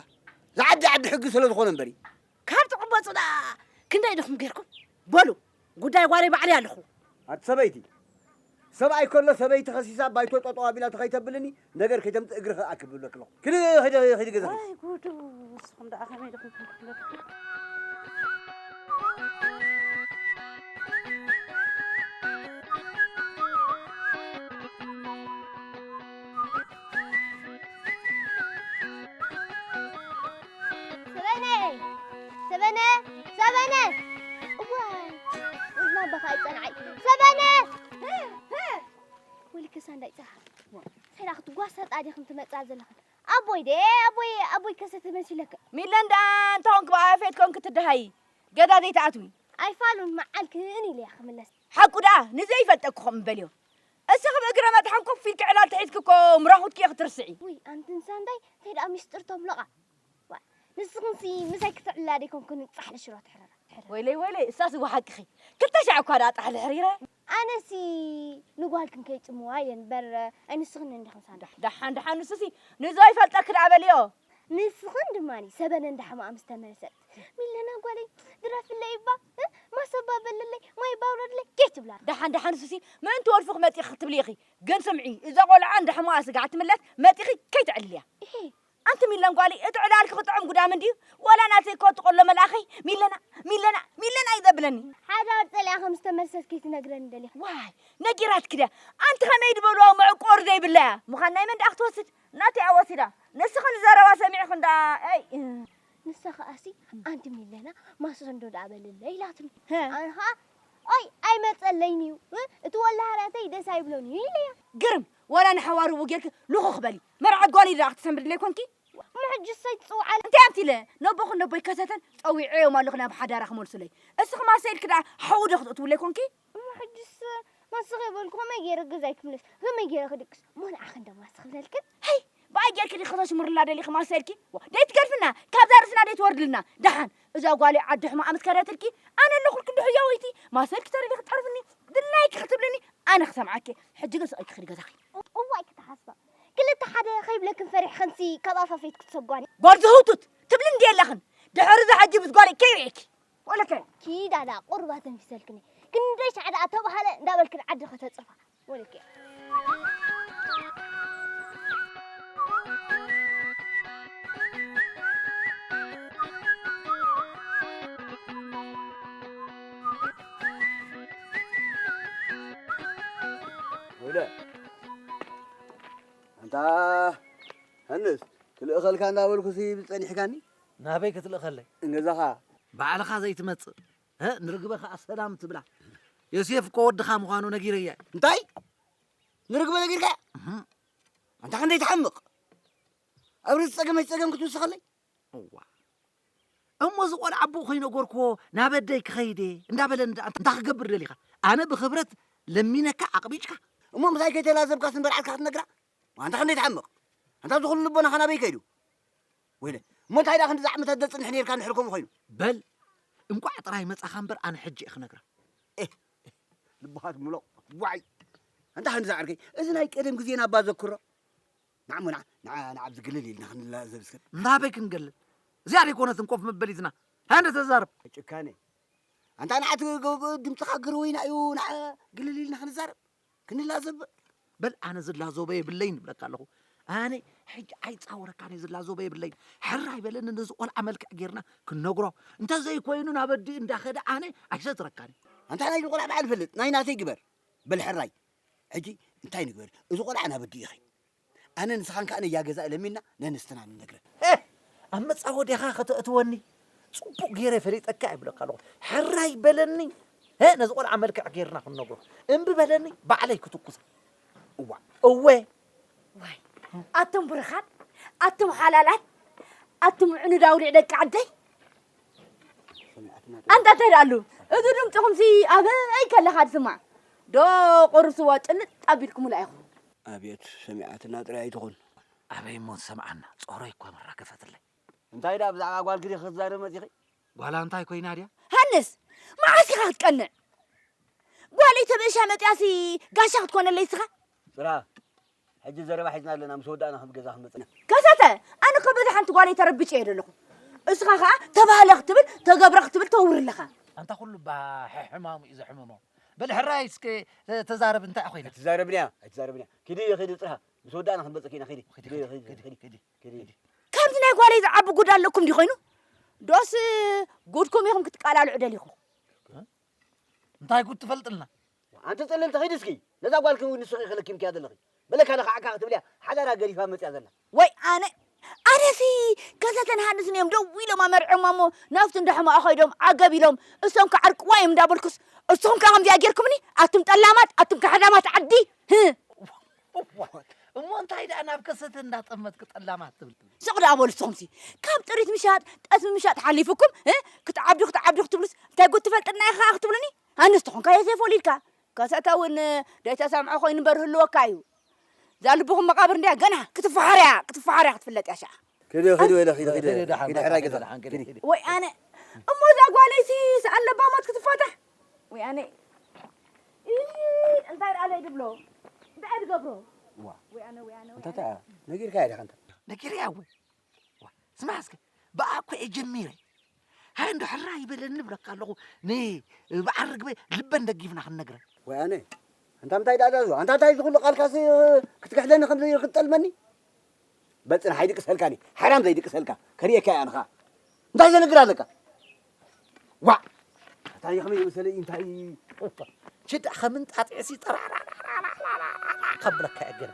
ዝዓዲ ዓዲ ሕጊ ስለ ዝኾነ እምበሪ። ካብ ትቕበጹ ደኣ ክንደይ ዲኹም ጌርኩም? በሉ ጉዳይ ጓለይ ባዕለይ ኣለኹ። ኣቲ ሰበይቲ ሰብኣይ ከሎ ሰበይቲ ከሲሳ ባይቶ ጠጠው ኣቢላ ተኸይተብልኒ ነገር ከይተምጽእ እግሪ ክኣክብ ብለክ ኣለኹ። ክዲ ኸይዲ ኸይዲ ገዛ ኸይዲ። ዋይ ጉዱ ንስኹም ደኣ ከመይ ዲኹም ትብሉ? ሰበነ! ሰበነ! ሰበነ! እዋይ! እዝና በኻ ይጸንዓይ። ሰበነ! ወልከ ሳንዳይ ጸሓ። ኸይዳ ክትጓሰጣ ዲኽን ትመጻ ዘለኽን? ኣቦይ ደ ኣቦይ ኣቦይ ከሰተ መሲለክ። ሚለን ደኣ እንተኾንክ ብኣፌት ኮንክ ትደሃይ ገዛ ዘይትኣትዊ። ኣይፋሉን መዓልክን ኢለ እያ ክምለስ። ሓቁ ደኣ ንዘይፈልጠኪ ከምኡ በልዮ። እስኺ ብእግረ መጥሓን ኮፍ ኢልኪ ዕላል ትሒዝኪ እኮ ምራኹትኪ ኢኺ ትርስዒ። ውይ ኣንቲ ንሳንዳይ እንታይ ደኣ ሚስጥር ተምልቓ። ዋ ንስኽንሲ ምሳይ ክትዕልላ ደይኮንክን ጻሕሊ ሽሮ ትሕረራ። ትሕረራ። ወይለይ ወይለይ እሳስ እወ ሓቅኺ። ክልተ ሻዕ እኳ ደኣ ጻሕሊ ሕሪረ። ኣነሲ ንጓልክን ከይጽምዋ ኢለ እምበር ኣይ ንስኽን እንዲኽን ሳንዳይ። ደሓን ደሓን ንሱሲ ንዘይፈልጠኪ ደኣ በልዮ። ንስኽን ድማኒ ሰበነ እንዳሕማኣ ምስ ተመለሰት ሚለና ጓለይ ድረፍለይ እባ እ፣ ማሰባ በልለይ ማይ ባውረድለይ ከይትብላ። ደሓን ደሓን ንሱሲ ምእንቲ ወልፍኺ መጺኺ ክትብሊ ኢኺ። ግን ስምዒ እዛ ቆልዓ እንዳሕማኣ ስጋዕ ትምለስ መጺኺ ከይትዕልልያ። እሄ ኣንቲ ሚለን ጓለይ እቲ ዕላልኪ ክጥዕም ጉዳም እንድዩ። ዋላ ናተይ እኮ ትቆሎ መልኣኸይ ሚለና ሚለና ሚለና እዩ ዘብለኒ። ሓዳር ጸሊኣ ከም ዝተመልሰት ከይትነግረኒ ደሊኻ። ዋይ ነጊራትኪ ድያ ኣንቲ ከመይ ድበልዋ መዕቆሪ ዘይብላ እያ። ምዃን ናይ መን ደኣ ክትወስድ ናተይ እያ ወሲዳ። ንስኺ ንዘረባ ሰሚዕኺ እንዳ ኣይ ንሳ ኸኣሲ ኣንቲ ሚለና ማስረንዶ ደኣ በልለይ ኢላትኒ። ኣነ ኸኣ ኣይ ኣይመጸለይን እዩ እቲ ወላሃርያተይ ደስ ኣይብሎን እዩ ኢለያ። ግርም ዋላ ንሓዋሩ ጌርኪ ልኹኽ በሊ መርዓት ጓለይ ደኣ ክትሰምርለይ ኮንኪ። እሞ ሕጂ እሰይ ትጽውዓለ። እንታይ ኣብቲ ኢለ ነቦኽን ነቦይ ከሰተን ጸዊዐዮም ኣለኹ ናብ ሓዳራ ክመልሱለይ። እስኺ ማሰ ኢልኪ ደኣ ሓዊ ዶ ክትእትውለይ ኮንኪ? እሞ ሕጅስ ማሰ ከይበልኩ ከመይ ገይረ ገዛይ ክምለስ ከመይ ገይረ ክድቅስ እሞ ንዓኺ እንደ ማሰ ክብለልክን። ሀይ ብኣይ ጌርኪ ዲኺ ክተሽምርላ ደሊኺ ማሰ ኢልኪ? ዋ ደይትገድፍና ካብዛ ርእስና ደይትወርድልና ደሓን እዛ ጓለይ ዓዲ ሕማቕ ምስ ከደትልኪ ኣነ ኣለኹልኪ እንዶ ህያወይቲ ማሰ ኢልኪ ተሪኺ ክትጠርፍኒ ድላይኪ ክትብልኒ ኣነ ክሰምዓኪ። ሕጂ ግን ስቕ ኢልኪ ኺዲ ገዛኺ። እዋይ ክትሓስባ ክልተ ሓደ ከይብለክን ፈሪሕክንሲ ካብ ኣፋፌት ክትሰጓኒ። ጎርዚ ህውቱት ትብሊ እንድየ ኣለኽን ድሕሪ እዚ ሕጂ ምስ ጓለይ ከይርእየኪ። ወለከ ኪዳ ደኣ ቁሩብ ኣተንፊሰልክኒ ክንደይ ሻዕ ደኣ ተባሃለ እንዳበልክን ዓዲ ከተጽርፋ ወለከ። ወይለ ኣንታ ኣነስ ክልእኸልካ እንዳበልኩ ሲ ጸኒሕካኒ። ናበይ ክትልእኸለይ? ንገዛኻ። ባዕልኻ ዘይትመጽእ፣ እ፣ ንርግበ ኸኣ ሰላም ትብላ። ዮሴፍ እኮ ወድኻ ምዃኑ ነጊረያ እየ። እንታይ? ንርግበ ነጊርካያ? እህ። ኣንታ ክንደይ ትሓምቕ? ኣብ ርእሲ ጸገመይ ጸገም ክትውስኸለይ? እዋ። እሞ እዚ ቆልዓ ኣቦኡ ከይነገርክዎ ናብ ኣደይ ክኸይድ እየ እንዳበለኒ ደኣ እንታይ ክገብር ደሊኻ? ኣነ ብኽብረት ለሚነካ ኣቕቢጭካ። እሞ ምሳይ ከይተላዘብካስ እምበር ዓርካ ክትነግራ? ኣንታ ክንደይ ትሓምቕ? ኣንታ እዚ ኩሉ ልቦናኻ ናበይ ከይዱ? ወይለ፣ እሞ እንታይ ደኣ ክንዲ ዛዕምታት ዘጽንሕ ኔርካ እንድሕር ከምኡ ኮይኑ? በል፣ እንቋዕ ጥራይ መጻኻ እምበር ኣነ ሕጂ እየ ክነግራ። ኤህ፣ ልብኻ ትምሎቕ። ዋይ! ኣንታ ክንዲ ዝዓርከይ፣ እዚ ናይ ቀደም ግዜና እባ ዘክሮ። ንዓ እሞ ንዓ፣ ንዓ፣ ንዓ ኣብዚ ግልል ኢልና ክንላዘብ እስከ። ናበይ ክንገልል? እዚኣ ደይኮነትን ኮፍ መበሊትና። ሃንደ ተዛረብ። ጭካነ። ኣንታ ንዓ እቲ ገ-፣ ገ-፣ ድምፅኻ ግርወይና እዩ፣ ንዓ ግልል ኢልና ክንዛረብ። ክንላዘብ። በል ኣነ ዝላዘቦ የብለይን ይብለካ ኣለኹ። ኣነ ሕጂ ኣይፃወረካን እየ፣ ዝላዘቦ የብለይን። ሕራይ በለኒ ነዚ ቆልዓ መልክዕ ጌርና ክንነግሮ። እንተዘይኮይኑ ናብ ኣዲኡ እንዳኸደ ኣነ ኣይሰትረካን እየ። ኣንታ ናይ ቆልዓ በዓል ፈልጥ፣ ናይ ናተይ ግበር። በል ሕራይ። ሕጂ እንታይ ንግበር? እዚ ቆልዓ ናብ ኣዲኡ ይኸይድ። ኣነ ንስኻን ከኣ ነያ ገዛ ለሚንና ነንስትና ንነግረን። ሄ! ኣብ መጻወድያኻ ከተእትወኒ ጽቡቕ ገይረ ፈሊጠካ እየ እብለካ ኣለኹ። ሕራይ በለኒ። ሄ! ነዚ ቆልዓ መልክዕ ጌርና ክንነግሮ። እምቢ በለኒ፣ ባዕለይ ክትኩሳ። እዋ፣ እወ። ዋይ፣ ኣቱም ብሩኻት፣ ኣቱም ሓላላት፣ ኣቱም ዕኑድ ኣውሊዕ ደቂ ዓደይ። ኣንታ እንታይ ደኣሉ? እዚ ድምፅኹምሲ ኣበይ ከለኻ ዝስማዕ? ዶ ቆርስዋ ጭልጥ ኣቢልኩምላ ኢኹም? ኣቤት ሰሚዓትና ጥራይ ኣይትኹን። ኣበይ እሞ ዝሰምዓና? ጾሮይ እኳ መራገፈትለይ። እንታይ ደኣ ብዛዕባ ጓልኪ ዲኺ ክትዛረቢ መጺኺ? ጓላ እንታይ ኮይና ድያ? ሃንስ፣ መዓስ ኢኻ ክትቀንዕ? ጓለይ ተበእሻ መጺኣሲ ጋሻ ክትኮነለይ እስኻ? ጽራ፣ ሕጂ ዘረባ ሒዝና ኣለና፣ ምስ ወዳእና ከም ገዛ ክንመጽእ ኢና። ከሰተ፣ ኣነ እኮ በዛ ሓንቲ ጓለይ ተረቢጨ እየ ዘለኹ። እስኻ ኸኣ ተባህለ ክትብል፣ ተገብረ ክትብል ተውር ኣለኻ። ኣንታ ኩሉ እባ ሕ-፣ ሕማሙ እዩ ዘሕምሞ። በል ሕራይ እስከ ተ-፣ ተዛረብ፣ እንታይ ኮይና? ኣይትዛረብንያ፣ ኣይትዛረብንያ። ኪዲ፣ ኪዲ ጽርሃ። ምስ ወዳእና ክንመጽእ ኢና፣ ኪዲ። ኪዲ፣ ኪዲ፣ ኪዲ፣ ኪዲ፣ ኪዲ፣ ኪዲ፣ ኪዲ። ኪዲ። ካብዚ ናይ ጓለይ ዝዓቢ ጉድ ኣለኩም ዲኾይኑ? ዶስ ጉድኩም ኢኹም ክትቃላልዑ ደሊኹም? እንታይ ጉድ ትፈልጥልና? ኣንቲ ጽልምቲ፣ ኺዲ እስኪ። ነዛ ጓልኪ እውን ንስኺ ኢኺ ለኪምክያ ዘለኺ። በለካ ለኻዕካ ክትብልያ ሓዳራ ገዲፋ መጽያ ዘላ። ወይ ኣነ፣ ኣነሲ ከሰተን ሃንስን እዮም ደው ኢሎም ኣመርዕማ እሞ ናብቲ እንዳ ሕማቕ ኸይዶም ዓገብ ኢሎም እሶም ክዓርቅዋ እዮም እንዳበልኩስ፣ እስኹም ከ ከምዚኣ ጌርኩምኒ? ኣቱም ጠላማት፣ ኣቱም ካሕዳማት ዓዲ። ህ! እሞ እንታይ ደኣ ናብ ከሰተ እንዳጠመትክ ጠላማት ትብል? ስቕ ደኣ በሉ እስኹምሲ። ካብ ጥሪት ምሻጥ፣ ጠስሚ ምሻጥ ሓሊፉኩም፣ እ? ክትዓብዱ፣ ክትዓብዱ ክትብሉስ እንታይ ጉድ ትፈልጥና ኢኻ ክትብሉኒ? ኣንስቲ ኾንካ የሴፍ ወሊድካ። ከሰተ እውን ደይተሰምዖ ኮይኑ እምበር ህልወካ እዩ። እዛ ልብኹም መቓብር እንድያ ገና ክትፈሓርያ፣ ክትፈሓርያ ክትፍለጥ እያ ሸዓ። ኪዲ፣ ኪዲ፣ ወይለ፣ ኪዲ፣ ኪዲ፣ ኪዲ፣ ደሓን፣ ኪዲ፣ ሕራይ ገዛ፣ ኪዲ፣ ኪዲ፣ ኪዲ። ኪዲ። ወይ ኣነ፣ እሞ እዛ ጓለይሲ ሰኣን ለባማት ክትፋታሕ? ወይ ኣነ፣ ኢሂ፣ እንታይ ደኣ ለይ ድብሎ? እንታይ እየ ድገብሮ? ዋ። ወይ ኣነ፣ ወይ ኣነ፣ ወይ እንታይ ኣነ። ተኣ? ነጊርካያ ዲኻ እንተ? ነጊርያ ወይ? ዋ፣ ስማዕ እስከ፣ ብኣ እኮ እየ ጀሚረ። ሃይ እንዶ ሕራይ ይበለኒ እብለካ ኣለኹ። ንበዓል ርግበይ ልበን ደጊፍና ክንነግረን። ወይ ኣነ፣ ኣንታ ምንታይ ደኣ ዳዞ? ኣንታ እንታይ ዝኹሉ ቃልካሲ ክትክሕደኒ ከም ክትጠልመኒ? በጽናሕ ኣይድቅሰልካን እየ። ሓራም ዘይድቅሰልካ። ከርእየካ እየ ኣነ ኸኣ። እንታይ ዘንግር ኣለካ? ዋዕ! እንታይ ከመይ ዝመሰለ እዩ፣ እንታይ? ችዳ ከም እንጣጢዕሲ ጠራራራራራራራ ከብለካ እየ ገና።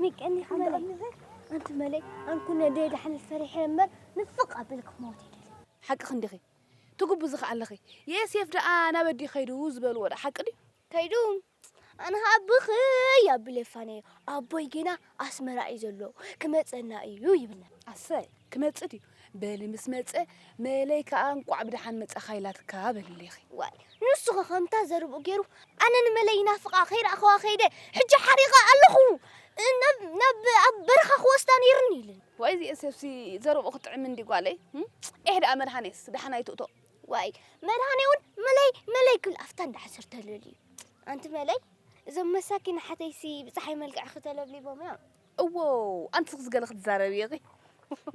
ሚቀኒ መለይ፣ ኣንቲ መለይ፣ ኣንኩነ ደይ ዳሕነት ፈሪሐ እምበር ንፍቕ ኣቢለ ክመውት ኣይደልን። ሓቅኺ እንዲኺ። ትጉብዚ ኸኣ ኣለኺ። የሴፍ ደኣ ናብ ኣዲ ከይዱ ዝበልዎ ደኣ ሓቂ ድዩ? ከይዱ? ኣነ ኸኣ ብኽይ ኣቢለ ፋነዮ። ኣቦይ ጌና ኣስመራ እዩ ዘሎ። ክመጸና እዩ ይብልና። ኣሰይ፣ ክመጽእ ድዩ? በሊ ምስ መጸ መለይ ከኣ እንቋዕ ብደሓን መጻኻ ኢላትካ በልለይ ኢኺ። ዋይ ንሱ ኸ ከምታ ዘርብኡ ገይሩ ኣነ ንመለይ ይናፍቓ ከይረኣኽዋ ከይደ ሕጂ ሓሪቐ ኣለኹ ናብ ናብ ኣብ በረኻ ክወስዳ ነይርኒ ኢልን። ዋይ እዚኤ ሰብሲ ዘርብኡ ክጥዕም እንዲ ጓለይ። እም? ኤህ ደኣ መድሃኔስ ደሓን ኣይትእቶ። ዋይ መድሃኔ እውን መለይ መለይ ክብል ኣፍታ እንዳሓሰር ተለልዩ። ኣንቲ መለይ እዞም መሳኪን ሓተይሲ ብፀሓይ መልክዕ ክተለብሊቦም እዮም። እዎ ኣንትስ ገለ ክትዛረብ እየኺ።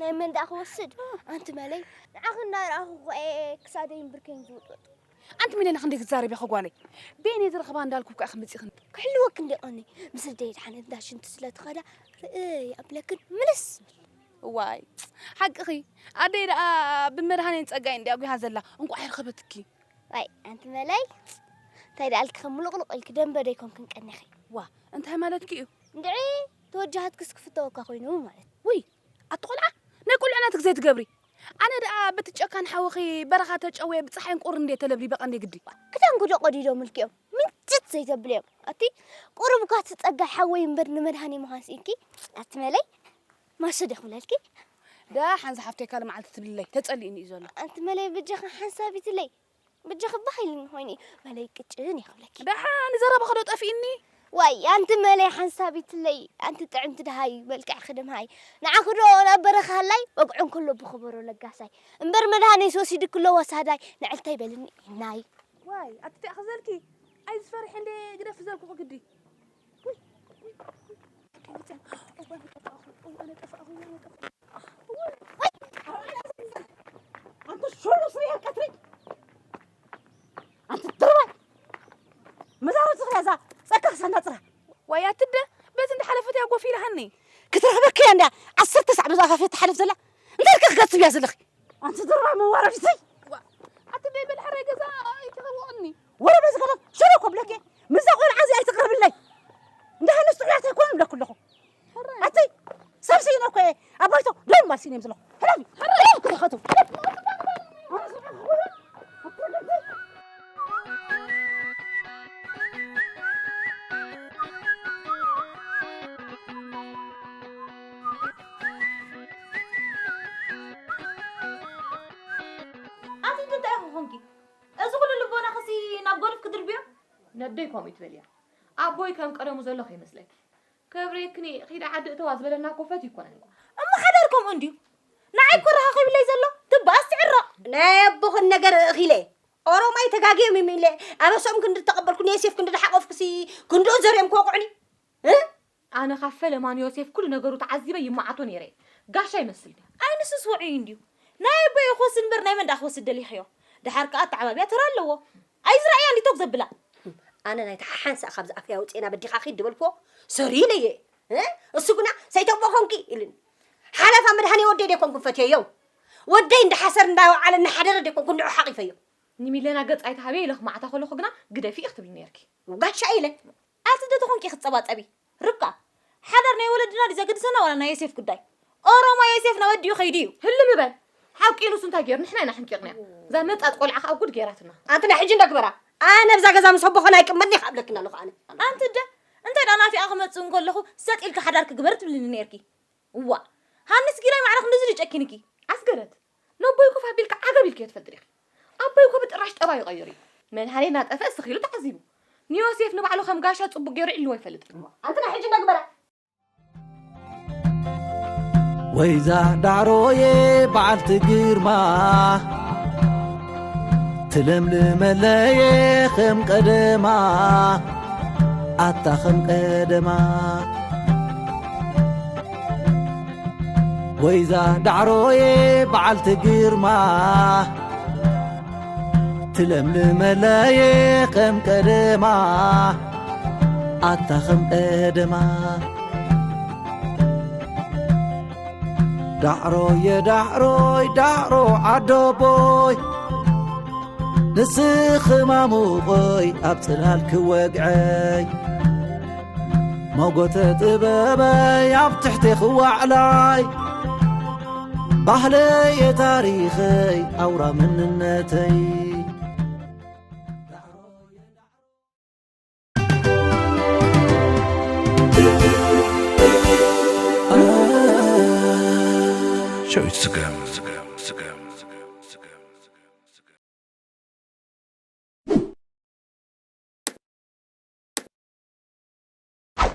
ናይ መን ደኣ ክወስድ ኣንቲ መለይ ንዓኺ እንዳረኣኹ እኮ እየ ክሳደይን ብርከይን ዝውጥወጥ። ኣንቲ ሚለና ክንደይ ክትዛረቢ ኢኺ ጓለይ። ቤን እየ ዝረኽባ እንዳልኩ እኮ ኢኺ መፂኽኒ። ክሕልወኪ እንደ ቀኒ ምስ ደይ ድሓነት እንዳ ሽንቲ ስለ ትኸዳ ርእይ ኣብለክን ምልስ። እዋይ ሓቅኺ ኣደይ ደኣ ብመድሃኔን ጸጋይ እንድያ ጒሃ ዘላ እንቋዕ ይረኸበትኪ። ዋይ ኣንቲ መለይ እንታይ ደኣልኪ ከም ሙሉቕሉቕ ኢልኪ ደንበ ደይኮንክን ቀኒኺ። ዋ እንታይ ማለትኪ እዩ? እንድዒ ተወጃሃትክስ ክፍተወካ ኮይኑ ማለት። ውይ ኣቲ ቆልዓ ናይ ቁልዕነትክ ዘይትገብሪ። ኣነ ደኣ በቲ ጨካን ሓውኺ በረኻ ተጨውየ ብፀሓይን ቁርን እንድየ ተለብሊበ ቀንደ ግዲ። ክዳንኩ ዶ ቀዲዶምልኪ እዮም ምንጭት ዘይተብልዮም። ኣቲ ቁሩብ እኳ እቲ ጸጋይ ሓወይ እምበር ንመድሃኒ ምዃን ስኢንኪ ኣቲ መለይ ማሸ ዶ ክብለልኪ። ደሓን ዝሓፍተይ ካልእ መዓልቲ ትብልለይ ተጸሊእኒ እዩ ዘሎ። ኣንቲ መለይ ብጃኺ ሓንሳቢትለይ ብጃኺ ባህ ኢልኒ ኮይኒ መለይ ቅጭን እየ ክብለኪ። ደሓን ዘረባኺ ዶ ጠፊእኒ። ዋይ ኣንቲ መለይ ሓንሳቢትለይ ኣንቲ ጥዕምቲ ደሃይ መልክዕኺ ደምሃይ ንዓኺ ዶ ናብ በረኻ ሃላይ ወግዖ እንከሎ ብኽበሮ ለጋሳይ እምበር መድሃኒስ ወሲድክሎ ወሳዳይ ንዕልተይ በልኒ ናይ። ዋይ ኣቲ ቲኣ ክዘልኪ ኣይዝፈርሕ እንደ ግደፍ ዘልኩ ግዲ። ኣንቲ ሹሉ ስሪ ቀትሪ ኣንቲ ድርባይ መዛረብቲ ክያዛ ጸካ ክሳና ጽራ። ዋይ ኣትደ በዚ እንዳሓለፈት እያ ጎፍ ኢላሃኒ። ክትረኽበኪ እያ እንዳ ዓሰርተ ሳዕ በዛ ፋፊ ትሓልፍ ዘላ እንታይ ኢልካ ክገጽብ እያ ዘለኺ ኣንቲ ድርባይ መዋረዲተይ። ኣትደ በል ሕራይ ገዛ ኣይትኸወቕኒ። ወረ በዚ ገለ ሽሮ ኮብለኪ ምዛ ቆልዓ እዚ ኣይትቅርብለይ። እንዳ ሃነስ ጥዑያት ኣይኮነን ብለኩ ኣለኹ። ኣቲ ሰብ ስኢነ እኮ እየ ኣብ ባይቶ ደም ማል ስኢነ እዮም ዘለኹ። ሕለፊ ሕለፊ ክተኸቱ። ኣቲ እንታይ ኢኹ ኾንኪ? እዚ ኩሉ ልቦናኽሲ ናብ ጎልፍ ክድርብዮ? ነደይ ከምኡ እዩ ትበልያ። ኣቦይ ከም ቀደሙ ዘሎ ከይመስለኪ። ከብሬክኒ ኺዳ ዓዲ እተዋ ዝበለና እኮ ፈትዩ ኣይኮነን። እሞ ሓዳር ከምኡ እንድዩ። ንዓይ እኮ ረኻኺብለይ ዘሎ ትበኣስ ትዕረቕ። ናይ ኣቦኽን ነገር እኺለ ኦሮማይ ተጋግዮም የሚለ ኣበሶም ክንዲ ተቐበልኩ ንዮሴፍ ክንዲ ዝሓቆፍኩሲ ክንድኡ ዘርዮም ክወቕዑኒ እ? ኣነ ካብ ፈለማ ንዮሴፍ ኩሉ ነገሩ ተዓዚበ ይመዓቶ ነይረ። ጋሻ ይመስል ድዩ? ኣይ ንሱስ ውዑይ እንድዩ። ናይ ኣቦይ ክወስድ እምበር ናይ መን ደኣ ክወስድ ደሊኽዮ? ደሓር ከኣ ኣተዓባብያ ተራ ኣለዎ። ኣይዝረኣያ እንዲ ቶክ ዘብላ። ኣነ ናይታ ሓሓንሳ ካብዚ ኣፈይ ኣውፅኤና በዲኻ ኺድ ዝበልክዎ ሰሪ ኢለየ። እ? እሱ ግና ሰይተቦ ኾንኪ ኢልኒ። ሓለፋ መድሃኔ ወደይ ደይኮንኩ ፈትየዮ። ወደይ እንዳሓሰር እንዳወዓለ እናሓደረ ደይኮንኩ ንዑ ሓቒፈዮ። ንሚለና ገጽ ኣይትሃብየ ኢለ ክማዕታ ከለኹ ግና ግደፊ ኢኺ ትብሊ ነይርኪ። ጋሻ ኢለ። ኣቲ ዶ ተኾንኪ ክትጸባጸቢ? ርብቃ፣ ሓዳር ናይ ወለድና ድዩ ዘገድሰና ዋላ ናይ ዮሴፍ ጉዳይ? ኦሮሞ ዮሴፍ ናበዲኡ ከይዱ እዩ። ህልም በል። ሓቂ ኢሉስ እንታይ ገይሩ? ንሕና ኢና ሕንቂቕናዮ። እዛ መጻጥ ቆልዓ ከኣ ጉድ ገይራትና። ኣንቲ ናይ ሕጂ እንዳ ግበራ። ኣነ ብዛ ገዛ ምስ ኣቦኾን ኣይቅመጥን ኢኻ እብለክን ኣለኹ ኣነ። ኣንቲ እደ፣ እንታይ ደኣ ናፊቐ ክመጽእ እንከለኹ ሰጥ ኢልኪ ሓዳርኪ ግበሪ ትብልኒ ነይርኪ። እዋእ፣ ሃንስ ጊላይ ማዕረ ክንድዚ ድዩ ጨኪንኪ? ኣስገደት፣ ነቦይ ኮፍ ኣቢልኪ ዓገብ ኢልክዮ ትፈልጢ ዲኺ? ኣቦይ እኮ ብጥራሽ ጠባዩ ቀይሩ እዩ። መድሃኔ እናጠፍአ ስኽ ኢሉ ተዓዚቡ። ንዮሴፍ ንባዕሉ ከም ጋሻ ጽቡቕ ገይሩ ይዕልዎ ኣይፈልጥን። ኣንቲ ናይ ሕጂ እንዳ ግበራ። ወይዛ ዳዕሮየ በዓልቲ ግርማ፣ ትለምልመለየ ከም ቀደማ፣ ኣታ ከም ቀደማ። ወይዛ ዳዕሮየ በዓልቲ ግርማ፣ ትለምልመለየ ከም ቀደማ፣ ኣታ ከም ቀደማ። ዳዕሮየ ዳዕሮይ ዳዕሮ ዓደቦይ፣ ንስኺ ማሙቐይ ኣብ ጽላል ክወግዐይ፣ ሞጎተ ጥበበይ ኣብ ትሕቴኺ ዋዕላይ፣ ባህለየ ታሪኸይ ኣውራ መንነተይ። ሸዊት ስገም። 这个